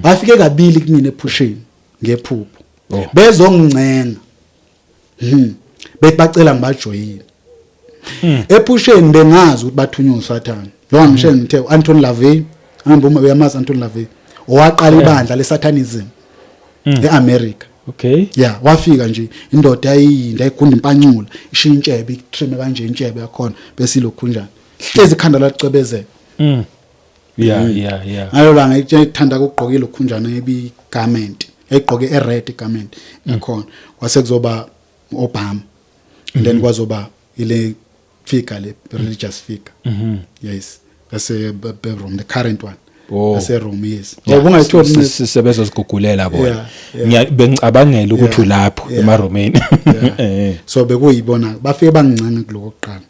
Bafike kabili kumina ephusheni ngephupho. Bezongincenga. Bethi bacela ngibajoyine. Ephusheni bengazi ukuthi bathunywe uSathane. Njengoba ngisho ngithe Anton LaVey, angibuma uyamazi Anton LaVey, owaqala ibandla lesatanism eAmerica. Yeah, wafika nje indoda yayiyinda ayigunda impancula, ishiya intshebe, itrim kanje intshebe yakhona, bese ilokhu njani. Hlezi ikhanda lacwebezela. Yeah. Ngalo langa ithanda ukugqoka ilokhunjana ebi garment, yayigqoke e red garment yakhona. Kwase kuzoba Obama. And then kwazoba ile figure le religious figure. Yes. That's Rome, the current one. That's Rome, yes. Ngoba ungayitholi. Sebezozigugulela bona. Yeah. Ngiyabengicabangela ukuthi ulapho emaRomeni. So bekuyibona bafike bangincenga kuloko kuqala.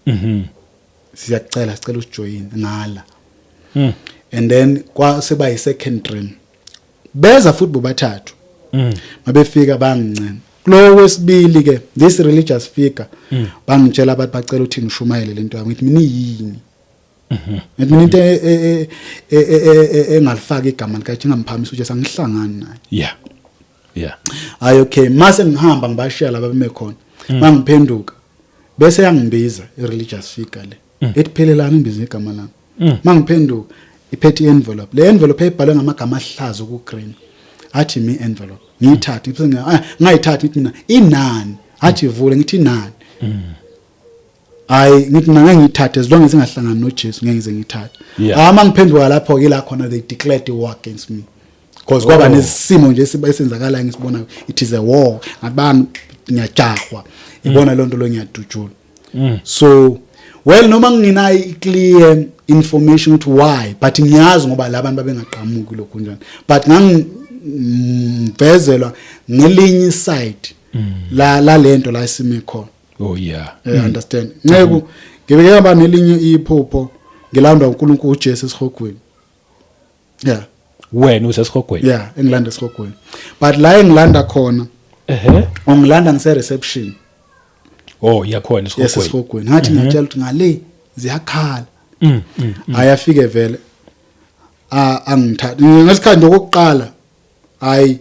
Siyacela, sicela usijoyine, ngala. And then kwase ba yi second dream. Beza futhi bobathathu. Mabefika bangincenga. Kulo wesibili ke, this religious figure, bangitshela abathi bacela ukuthi ngishumayele lento yami. Ngithi mina yini? Ngithi mina into engalifaka igama likaJesu, ngingamphamisa uJesu, angihlangani naye. Hayi, okay, mase ngihamba ngibashiya laba beme khona. Mangiphenduka bese yangibiza i-religious figure le. Ethi phelelani, ngibiza igama lami. Mangiphenduka iphethe i-envelope. Le envelope ebhalwe ngamagama ahlaza ku green. Athi mi envelope. Ngiyithathe ngithi ngayithatha, ngithi mina inani. Athi ivule, ngithi inani. Hayi, ngithi mina ngeke ngiyithathe as long as ingahlangani noJesu, ngeke ngize ngiyithathe. Ah, mangiphenduka lapho ke la khona they declared a war against me. Because kwaba nesimo nje esenzakalayo ngisibona it is a war. Ngathi ngiyajahwa. Ibona lonto lo, ngiyadutshula. So well, noma nginayo i-clear information ukuthi why, but ngiyazi ngoba labantu babengaqhamuki lokhu njani, but ngangivezelwa ngelinye side la lento la isime khona. You understand, nceku? Ngibeke ngaba nelinye iphupho, ngilandwa uNkulunkulu uJesu esihogweni, yeah. Wena usesihogweni? Yeah, engilanda esihogweni, but la engilanda khona, ungilanda ngise reception. Oh, yakhona Yesihogweni. Esihogweni. Ngathi ngiyatshela ukuthi ngale ziyakhala. Ayafike vele angithatha ngesikhathi nje okokuqala, hayi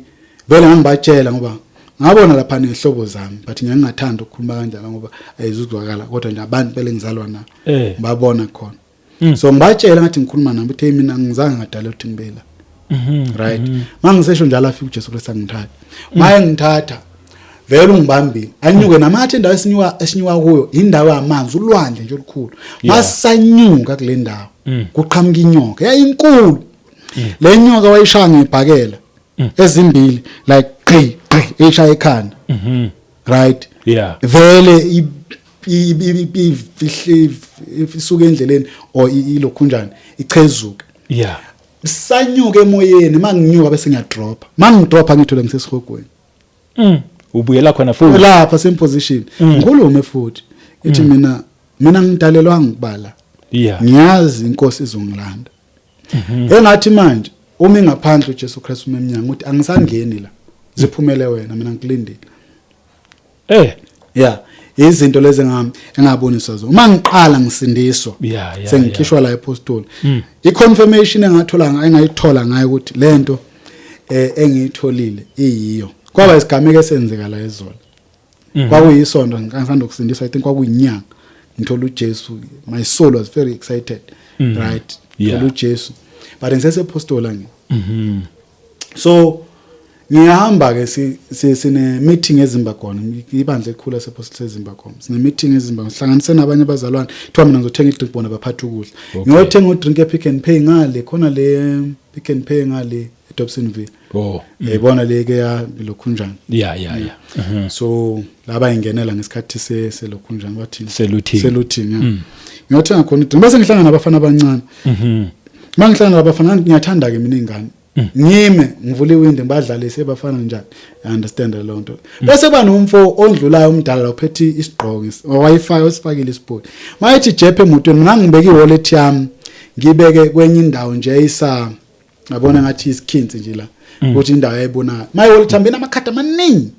vele ngangibatshela ngoba ngabona lapha nezihlobo zami, but ngiyangathanda ukukhuluma kanjalo ngoba ayizuzwakala, kodwa nje abantu phela engizalwa nabo babona khona. So ngibatshela, ngathi ngikhuluma nabo ukuthi, "Hey, mina ngizange ngadala ukuthi ngibe la." Right, mangisesho njalo afika uJesu Kristu angithatha. Maye ngithatha vele ungibambile, anyuke namathe indawo esinyuka kuyo, indawo yamanzi, ulwandle nje olukhulu. Masanyuka kule ndawo kuqhamuka inyoka yayinkulu. Le nyoka wayishaya ngebhakela ezimbili, like qhi qhi, eshaya ekhanda. Right. Vele isuke endleleni or ilokhunjani, ichezuke. Sanyuka emoyeni, manginyuka bese ngiyadropa, mangidropa ngithole ngisesihogweni. Ubuyela khona futhi. Lapha same position. Ngikhulume futhi ithi mina ngidalelwanga ukubala. Ngiyazi inkosi izongilanda. Engathi manje uma ingaphandle uJesu Kristu emnyango uthi angisangeni la, ziphumele wena, mina ngikulindile. Yeah, izinto lezi engami engaboniswa zona uma ngiqala ngisindiswa, sengikhishwa la epostoli, i-confirmation engathola, engayithola ngayo ukuthi lento engiyitholile iyiyo, kwaba isigameko esenzeka la eZola. Kwakuyisonto, ngisanda ukusindiswa, I think kwakuyinyanga ngithola uJesu. My soul was very excited, right? Thola uJesu, but ngisesepostola ngi so ngiyahamba ke, sine meeting eZimbagona, ibandla elikhulu lasePostoli eZimbagona. Sine meeting eZimbagona, sihlanganise nabanye abazalwane. Kuthiwa mina ngizothenga idrink, bona baphatha ukudla. Ngiyothenga udrink ePick and Pay ngale khona, le Pick and Pay ngale eDobsonville. Yayibona le ke ya lokhunjani. So laba ingenela ngesikhathi selokhunjani, bathini? Selooting. Selooting, yeah. Ngiyothenga khona idrink bese ngihlangana nabafana abancane. Mangihlangana nabafana, ngiyathanda ke mina ingane, ngime ngivule iwindi ngibadlalise bafana njani, I understand leyo nto. Bese kuba nomfo ondlulayo umdala la uphethe isigqoko wayifaka, usifakile isipoti, mayethi jephe emotweni, mina ngibeka iwallet yami, ngibeke kwenye indawo nje eyisa ngabona ngathi isikhinsi nje la ukuthi indawo yayibonakala. Maye wallet yami inamakhadi amaningi,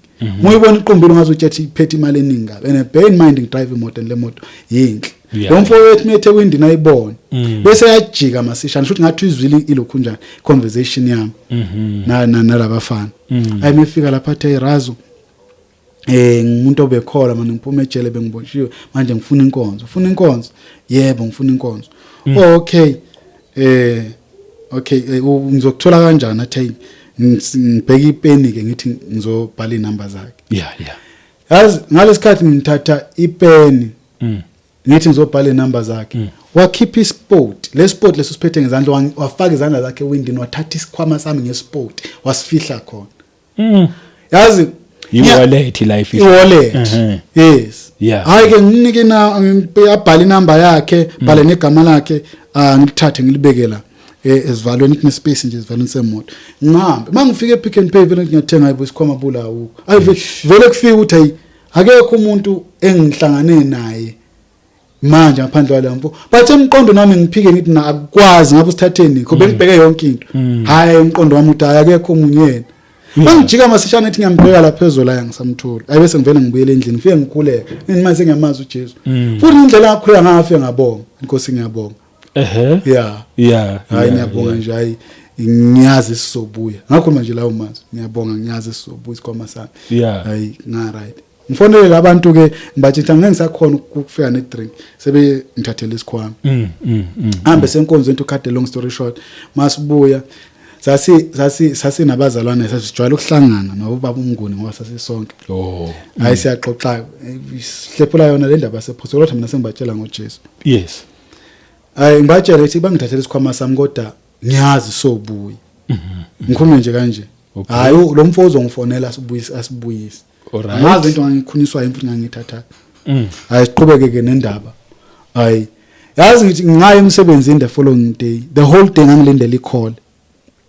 muyibona iqumbile ungaze utshethi iphethe imali eningi kabi, and bear in mind ngidrive imoto and le moto yinhle. Lo mfo wethu methe windini ayibone bese yajika masishane, futhi ngathi uyizwile ilokhunjani conversation yami na nalabafana. Ayimefika lapha athi, "Razo, ngumuntu obekhola manje, ngiphuma ejele, bengiboshiwe, manje ngifuna inkonzo." "Ufuna inkonzo?" "Yebo, ngifuna inkonzo." "Oh, okay, okay, ngizokuthola kanjani?" Athi, "Hey, ngibheka ipeni ke, ngithi ngizobhala inamba zakhe." Yazi ngalesikhathi ngithatha ipeni ngithi ngizobhala inamba zakhe, wakhipha isport, le sport leso siphethe ngezandla, wafaka izandla zakhe ewindini, wathatha isikhwama sami ngesport wasifihla khona. Yazi I-wallet la ifihla. I-wallet. Yes. Hayi ke, nginike na abhala inamba yakhe, bhale negama lakhe, ah, ngilithathe ngilibeke la esivalweni, kune space nje esivalweni semoto. Ngihambe, mangifika ePick and Pay vele ngiyathenga, ayibo, isikhwama bula awukho. Ayi vele kufika ukuthi hayi, akekho umuntu engihlangane naye manje ngaphandle kwale mfo, but emqondo nami ngiphike ngithi na akukwazi ngabe usithatheni kho, bengibheke yonke into. Hayi, umqondo wami uthi hayi, akekho omunye yena. Mangijika masishane ethi ngiyambheka la phezulu, la ngisamthola. Ayi, bese ngivele ngibuyele endlini, ngifike ngikhuleke. Manje sengiyamazi uJesu. Futhi indlela ngakhuleka ngafike ngabonga. Inkosi, ngiyabonga. Yeah. Hayi, ngiyabonga nje, hayi, ngiyazi sizobuya. Ngakhuluma nje lawo mazwi. Ngiyabonga, ngiyazi sizobuya isikhwama sami. Hayi, nga right. Ngifonele labantu ke ngibatshintsha, ngeke ngisakhona ukufika ne drink, sebe ngithathele isikhwama. Hambe senkonzo into, cut the long story short, masibuya sasi sasinabazalwane, sasijwayele ukuhlangana nobaba uMnguni ngoba sasisonke. Hayi, siyaxoxa, sihlephula yona le ndaba sephoso, kodwa mina sengibatshela ngoJesu. Hayi, ngibatshela ukuthi bangithathele isikhwama sami, kodwa ngiyazi sobuya. Ngikhulume nje kanje. Hayi, lo mfo uzongifonela asibuyise, asibuyise. Ngazi into ngangikhuniswa yini futhi ngangithatha. Hayi, siqhubeke ke nendaba. Hayi, yazi ngithi ngaya emsebenzini the following day, the whole day ngangilindele i-call.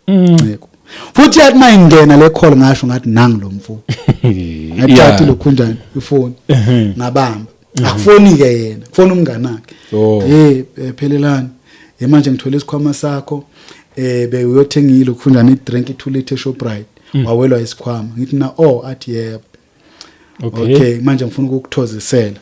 Nceko. Futhi yathi mayingena le call, ngasho ngathi nangi lo mfo. Ngathatha lokhunjani ifoni. Ngabamba. Akufoni ke yena, kufona umngane wakhe. Hey, phelelani. Manje ngithola isikhwama sakho, be uyothenga ilokhunjani idrink i2 liter eShoprite. Wawelwa isikhwama. Ngithi na, oh, athi yebo. Okay, manje ngifuna ukukuthozisela.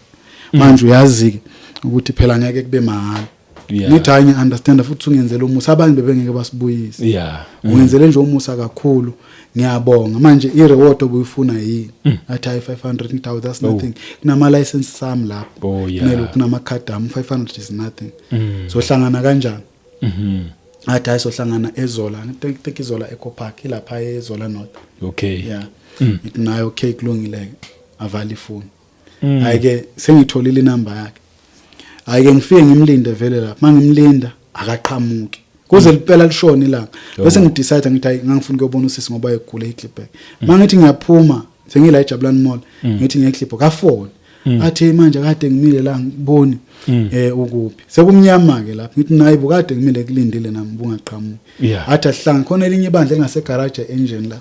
Manje uyazi ke ukuthi phela ngeke kube mahhala. Ngithi hayi, ngi-understand, futhi ungenzele umusa, abanye bebengeke basibuyise. Ungenzele nje umusa kakhulu, ngiyabonga. Manje i-reward obuyifuna yini? Athi hayi, 500. Ngithi hawu, that's nothing, kunama license sami lapho. Kumele kunamakhadi ami, 500 is nothing. Sohlangana kanjani? Athi hayi, sohlangana eZola. Ngithi iZola Eco Park ilapha eZola North. Yeah, ngithi nayo okay, kulungile. Avala ifoni. Hayi ke, sengitholile inamba yakhe. Hayi ke, ngifike ngimlinde vele lapha. Mangimlinda akaqhamuki kuze liphela lishone ilanga. Bese ngidecide, ngithi hayi, ngangifuna ukuyobona usisi ngoba egula eClipback. Mangithi ngiyaphuma, sengila eJabulani Mall, ngithi ngiye eClipback, afone athi manje kade ngimile la, ngiboni ukuphi, sekumnyama ke lapha. Ngithi nayi, bukade ngimile kulindile nami, bungaqhamuki. Athi asihlangane khona elinye ibandla elingase garage engine la,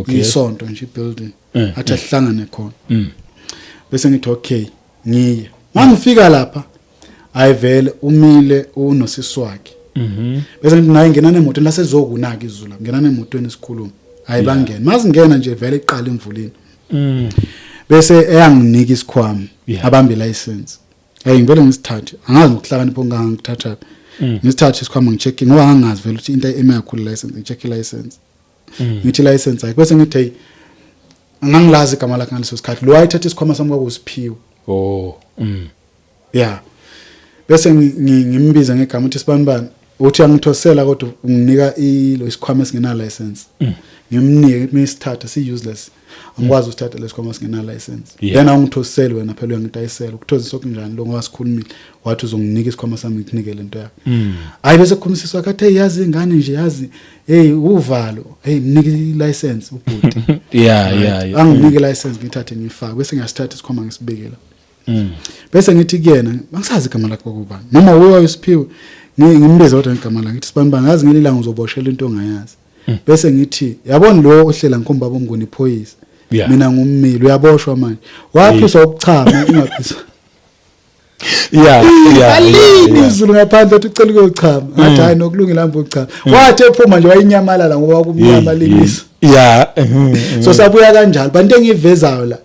isonto nje, building. Athi asihlangane khona. Bese ngithi okay, ngiye. Mangifika lapha, ayivele umile unosisi wakhe. Bese ngithi naye ngena emotweni, lasezokunaka izulu, ngena emotweni sikhuluma. Hayi, bangena, mazingena nje vele iqala imvulini. Bese eyanginika isikhwama, abambe license. Hey, ngivele ngisithathe, angazi ngokuhlakanipha ongangithatha. Ngisithathe isikhwama, ngicheck ngoba ngangazi vele ukuthi into eme kakhulu license. Ngicheck license. Ngithi license ayikho, bese ngithi hey, angangilazi igama lakhe ngaleso sikhathi lo wayethatha isikhwama sami, kwakusiphiwe. Yeah, bese ngimbiza ngegama ukuthi sibani bani, uthi angithosela kodwa unginika ilo isikhwama esingena license. Ngimnike, ngithi misithatha, si useless, angikwazi ukusithatha lesikhwama singena license. Then awungithoseli wena phela, uyangidayisela, ukuthozisa okunjani lo, ngoba sikhulumile wathi uzonginika isikhwama sami, ngikunike lento yakho. Hayi, bese kukhuluma wakhe, athi hey, yazi ingane nje, yazi, hey, uvalo, hey, mnike i-license ubhuti. Anginike i-license, ngithathe ngifake, bese ngiyasithatha isikhwama ngisibekela. Bese ngithi kuyena, angisazi igama lakhe kwakubani noma uye wayesiphiwe, ngimbize kodwa ngegama lakhe, ngithi sibani bani, ngazi ngelinye ilanga uzoboshela into ongayazi. Bese ngithi yabona lo ohlela ngikhomba baba uMnguni iphoyisa. Mina ngummeli, uyaboshwa manje, waphiswa ukuchama, ungaphiswa. Alini izulu ngaphandle, athi ucela ukuyochama. Ngathi hayi, nokulungile, hamba ukuchama. Wathi ephuma nje wayinyamalala ngoba kumnyama limisa. So sabuya kanjalo bantu engiyivezayo la.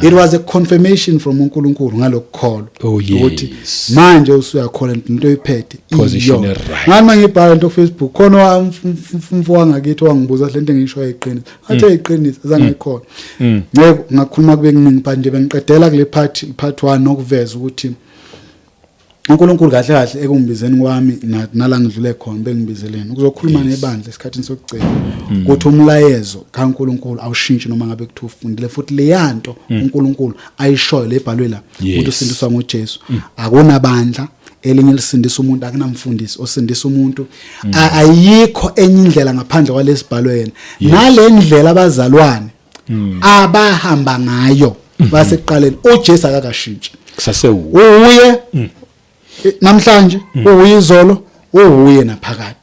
It was a confirmation from uNkulunkulu ngalokukholwa ukuthi manje usuyakholwa into oyiphethe. Position right. Ngami mangibhala into ku Facebook, khona umfo wangakithi wangibuza lento engisho ayiqinisa, athi ayiqinisa, zange ikhona. Ngeke ngakhuluma kube kuningi, but nje bengiqedela kule part 1 nokuveza ukuthi uNkulunkulu kahle kahle ekungibizeni kwami nala ngidlule khona bengibizeleni ukuzokhuluma nebandla esikhathini sokugcina, ukuthi umlayezo kaNkulunkulu awushintshi noma ngabe kuthiwa ufundile, futhi leyanto uNkulunkulu ayishoyo lebhalwe la, ukuthi usindiswa ngoJesu, akunabandla elinye lisindisa umuntu, akunamfundisi osindisa umuntu. Ayikho enye indlela ngaphandle kwalesibhalwe yena nale ndlela abazalwane abahamba ngayo basekuqaleni. uJesu akakashintshi. Kusasewu. Uye namhlanje, uye izolo, uye naphakade.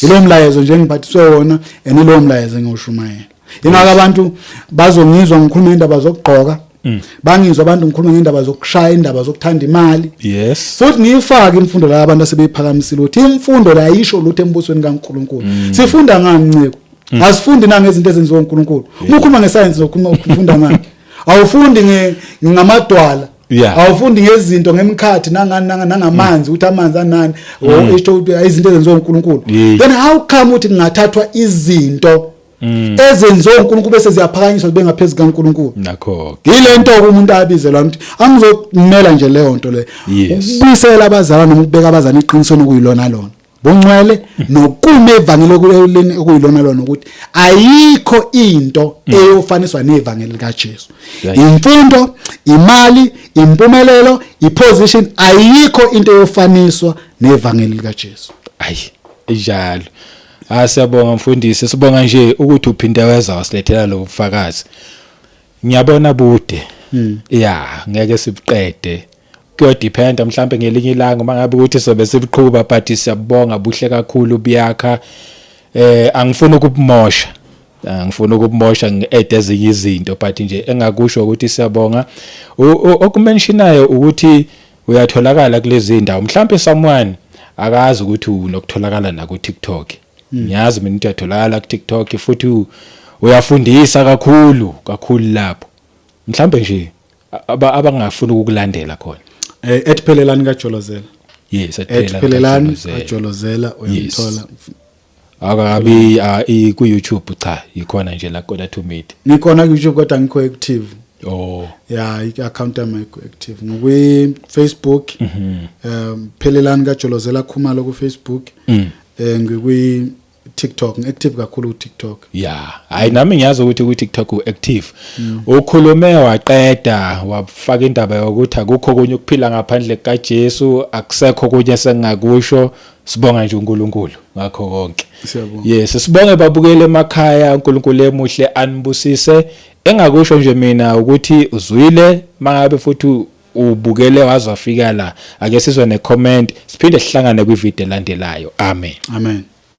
Ilo mlayezo nje engiphathiswe wona and ilo mlayezo engiyoshumayela. Ingakho abantu bazongizwa ngikhuluma indaba zokugqoka, bangizwa abantu ngikhuluma ngendaba zokushaya, indaba zokuthanda imali, futhi ngiyifake imfundo la abantu asebeyiphakamisile, ukuthi imfundo la ayisho lutho embusweni kaNkuluNkulu. Sifunda ngani, nceko? Asifundi nangezinto ezenziwa uNkulunkulu. Uma ukhuluma ngescience, uzokhuluma ufunda ngani? Awufundi ngamadwala, awufundi ngezinto, ngemkhathi, nangani nangamanzi, ukuthi amanzi anani or isho ukuthi izinto ezenziwa uNkulunkulu. Then how come ukuthi kungathathwa izinto ezenziwa uNkulunkulu bese ziyaphakanyiswa zibe ngaphezulu kaNkulunkulu? Nakho. Yile nto umuntu abizelwa ukuthi angizomela nje leyo nto leyo, ukubuyisela abazalwane noma ukubeka abazalwane eqinisweni okuyilona lona, bungcwele nokuma evangeli okuyilona lona, ukuthi ayikho into eyofaniswa nevangeli likaJesu. Imfundo, imali, impumelelo, iposition, ayikho into eyofaniswa nevangeli likaJesu. Ayi, injalo. Ah, siyabonga mfundisi, sibonga nje ukuthi uphinde weza wasilethela lo bufakazi. Ngiyabona bude. Yeah, ngeke sibuqede. Kuyodependa mhlambe ngelinye ilanga uma ngabe ukuthi sobe sibuqhuba, but siyabonga, buhle kakhulu, buyakha. Angifuni ukubumosha. Angifuni ukubumosha ngi-add ezinye izinto, but nje engakusho ukuthi siyabonga. Okumentionayo ukuthi uyatholakala kulezi ndawo. Mhlambe someone akazi ukuthi unokutholakala na ku TikTok. Ngiyazi mina ukuthi uyatholakala ku TikTok futhi uyafundisa kakhulu kakhulu lapho. Mhlambe nje abangafuni ukukulandela khona. @Phelelani kaJolozela. Yes. @Phelelani kaJolozela uyangithola. Akabi ku YouTube, cha, ikhona nje la Quarter to Meet. Ngikhona ku YouTube kodwa ngikho active. Oh. Yeah, i-account yami ayikho active. Ngikwi Facebook. Phelelani kaJolozela Khumalo ku Facebook. Ngikwi TikTok, ngi-active kakhulu ku TikTok. Yeah, hayi, nami ngiyazi ukuthi ku TikTok u active. Ukhulume waqeda, wafaka indaba yokuthi akukho kunye ukuphila ngaphandle kaJesu, akusekho kunye sengakusho. Sibonga nje uNkulunkulu ngakho konke. Siyabonga. Yes, sibonge babukele emakhaya, uNkulunkulu emuhle anibusise. Engakusho nje mina ukuthi uzwile, mangabe futhi ubukele waze wafika la, ake sizwe ne comment, siphinde sihlangane kwi video elandelayo. Amen. Amen.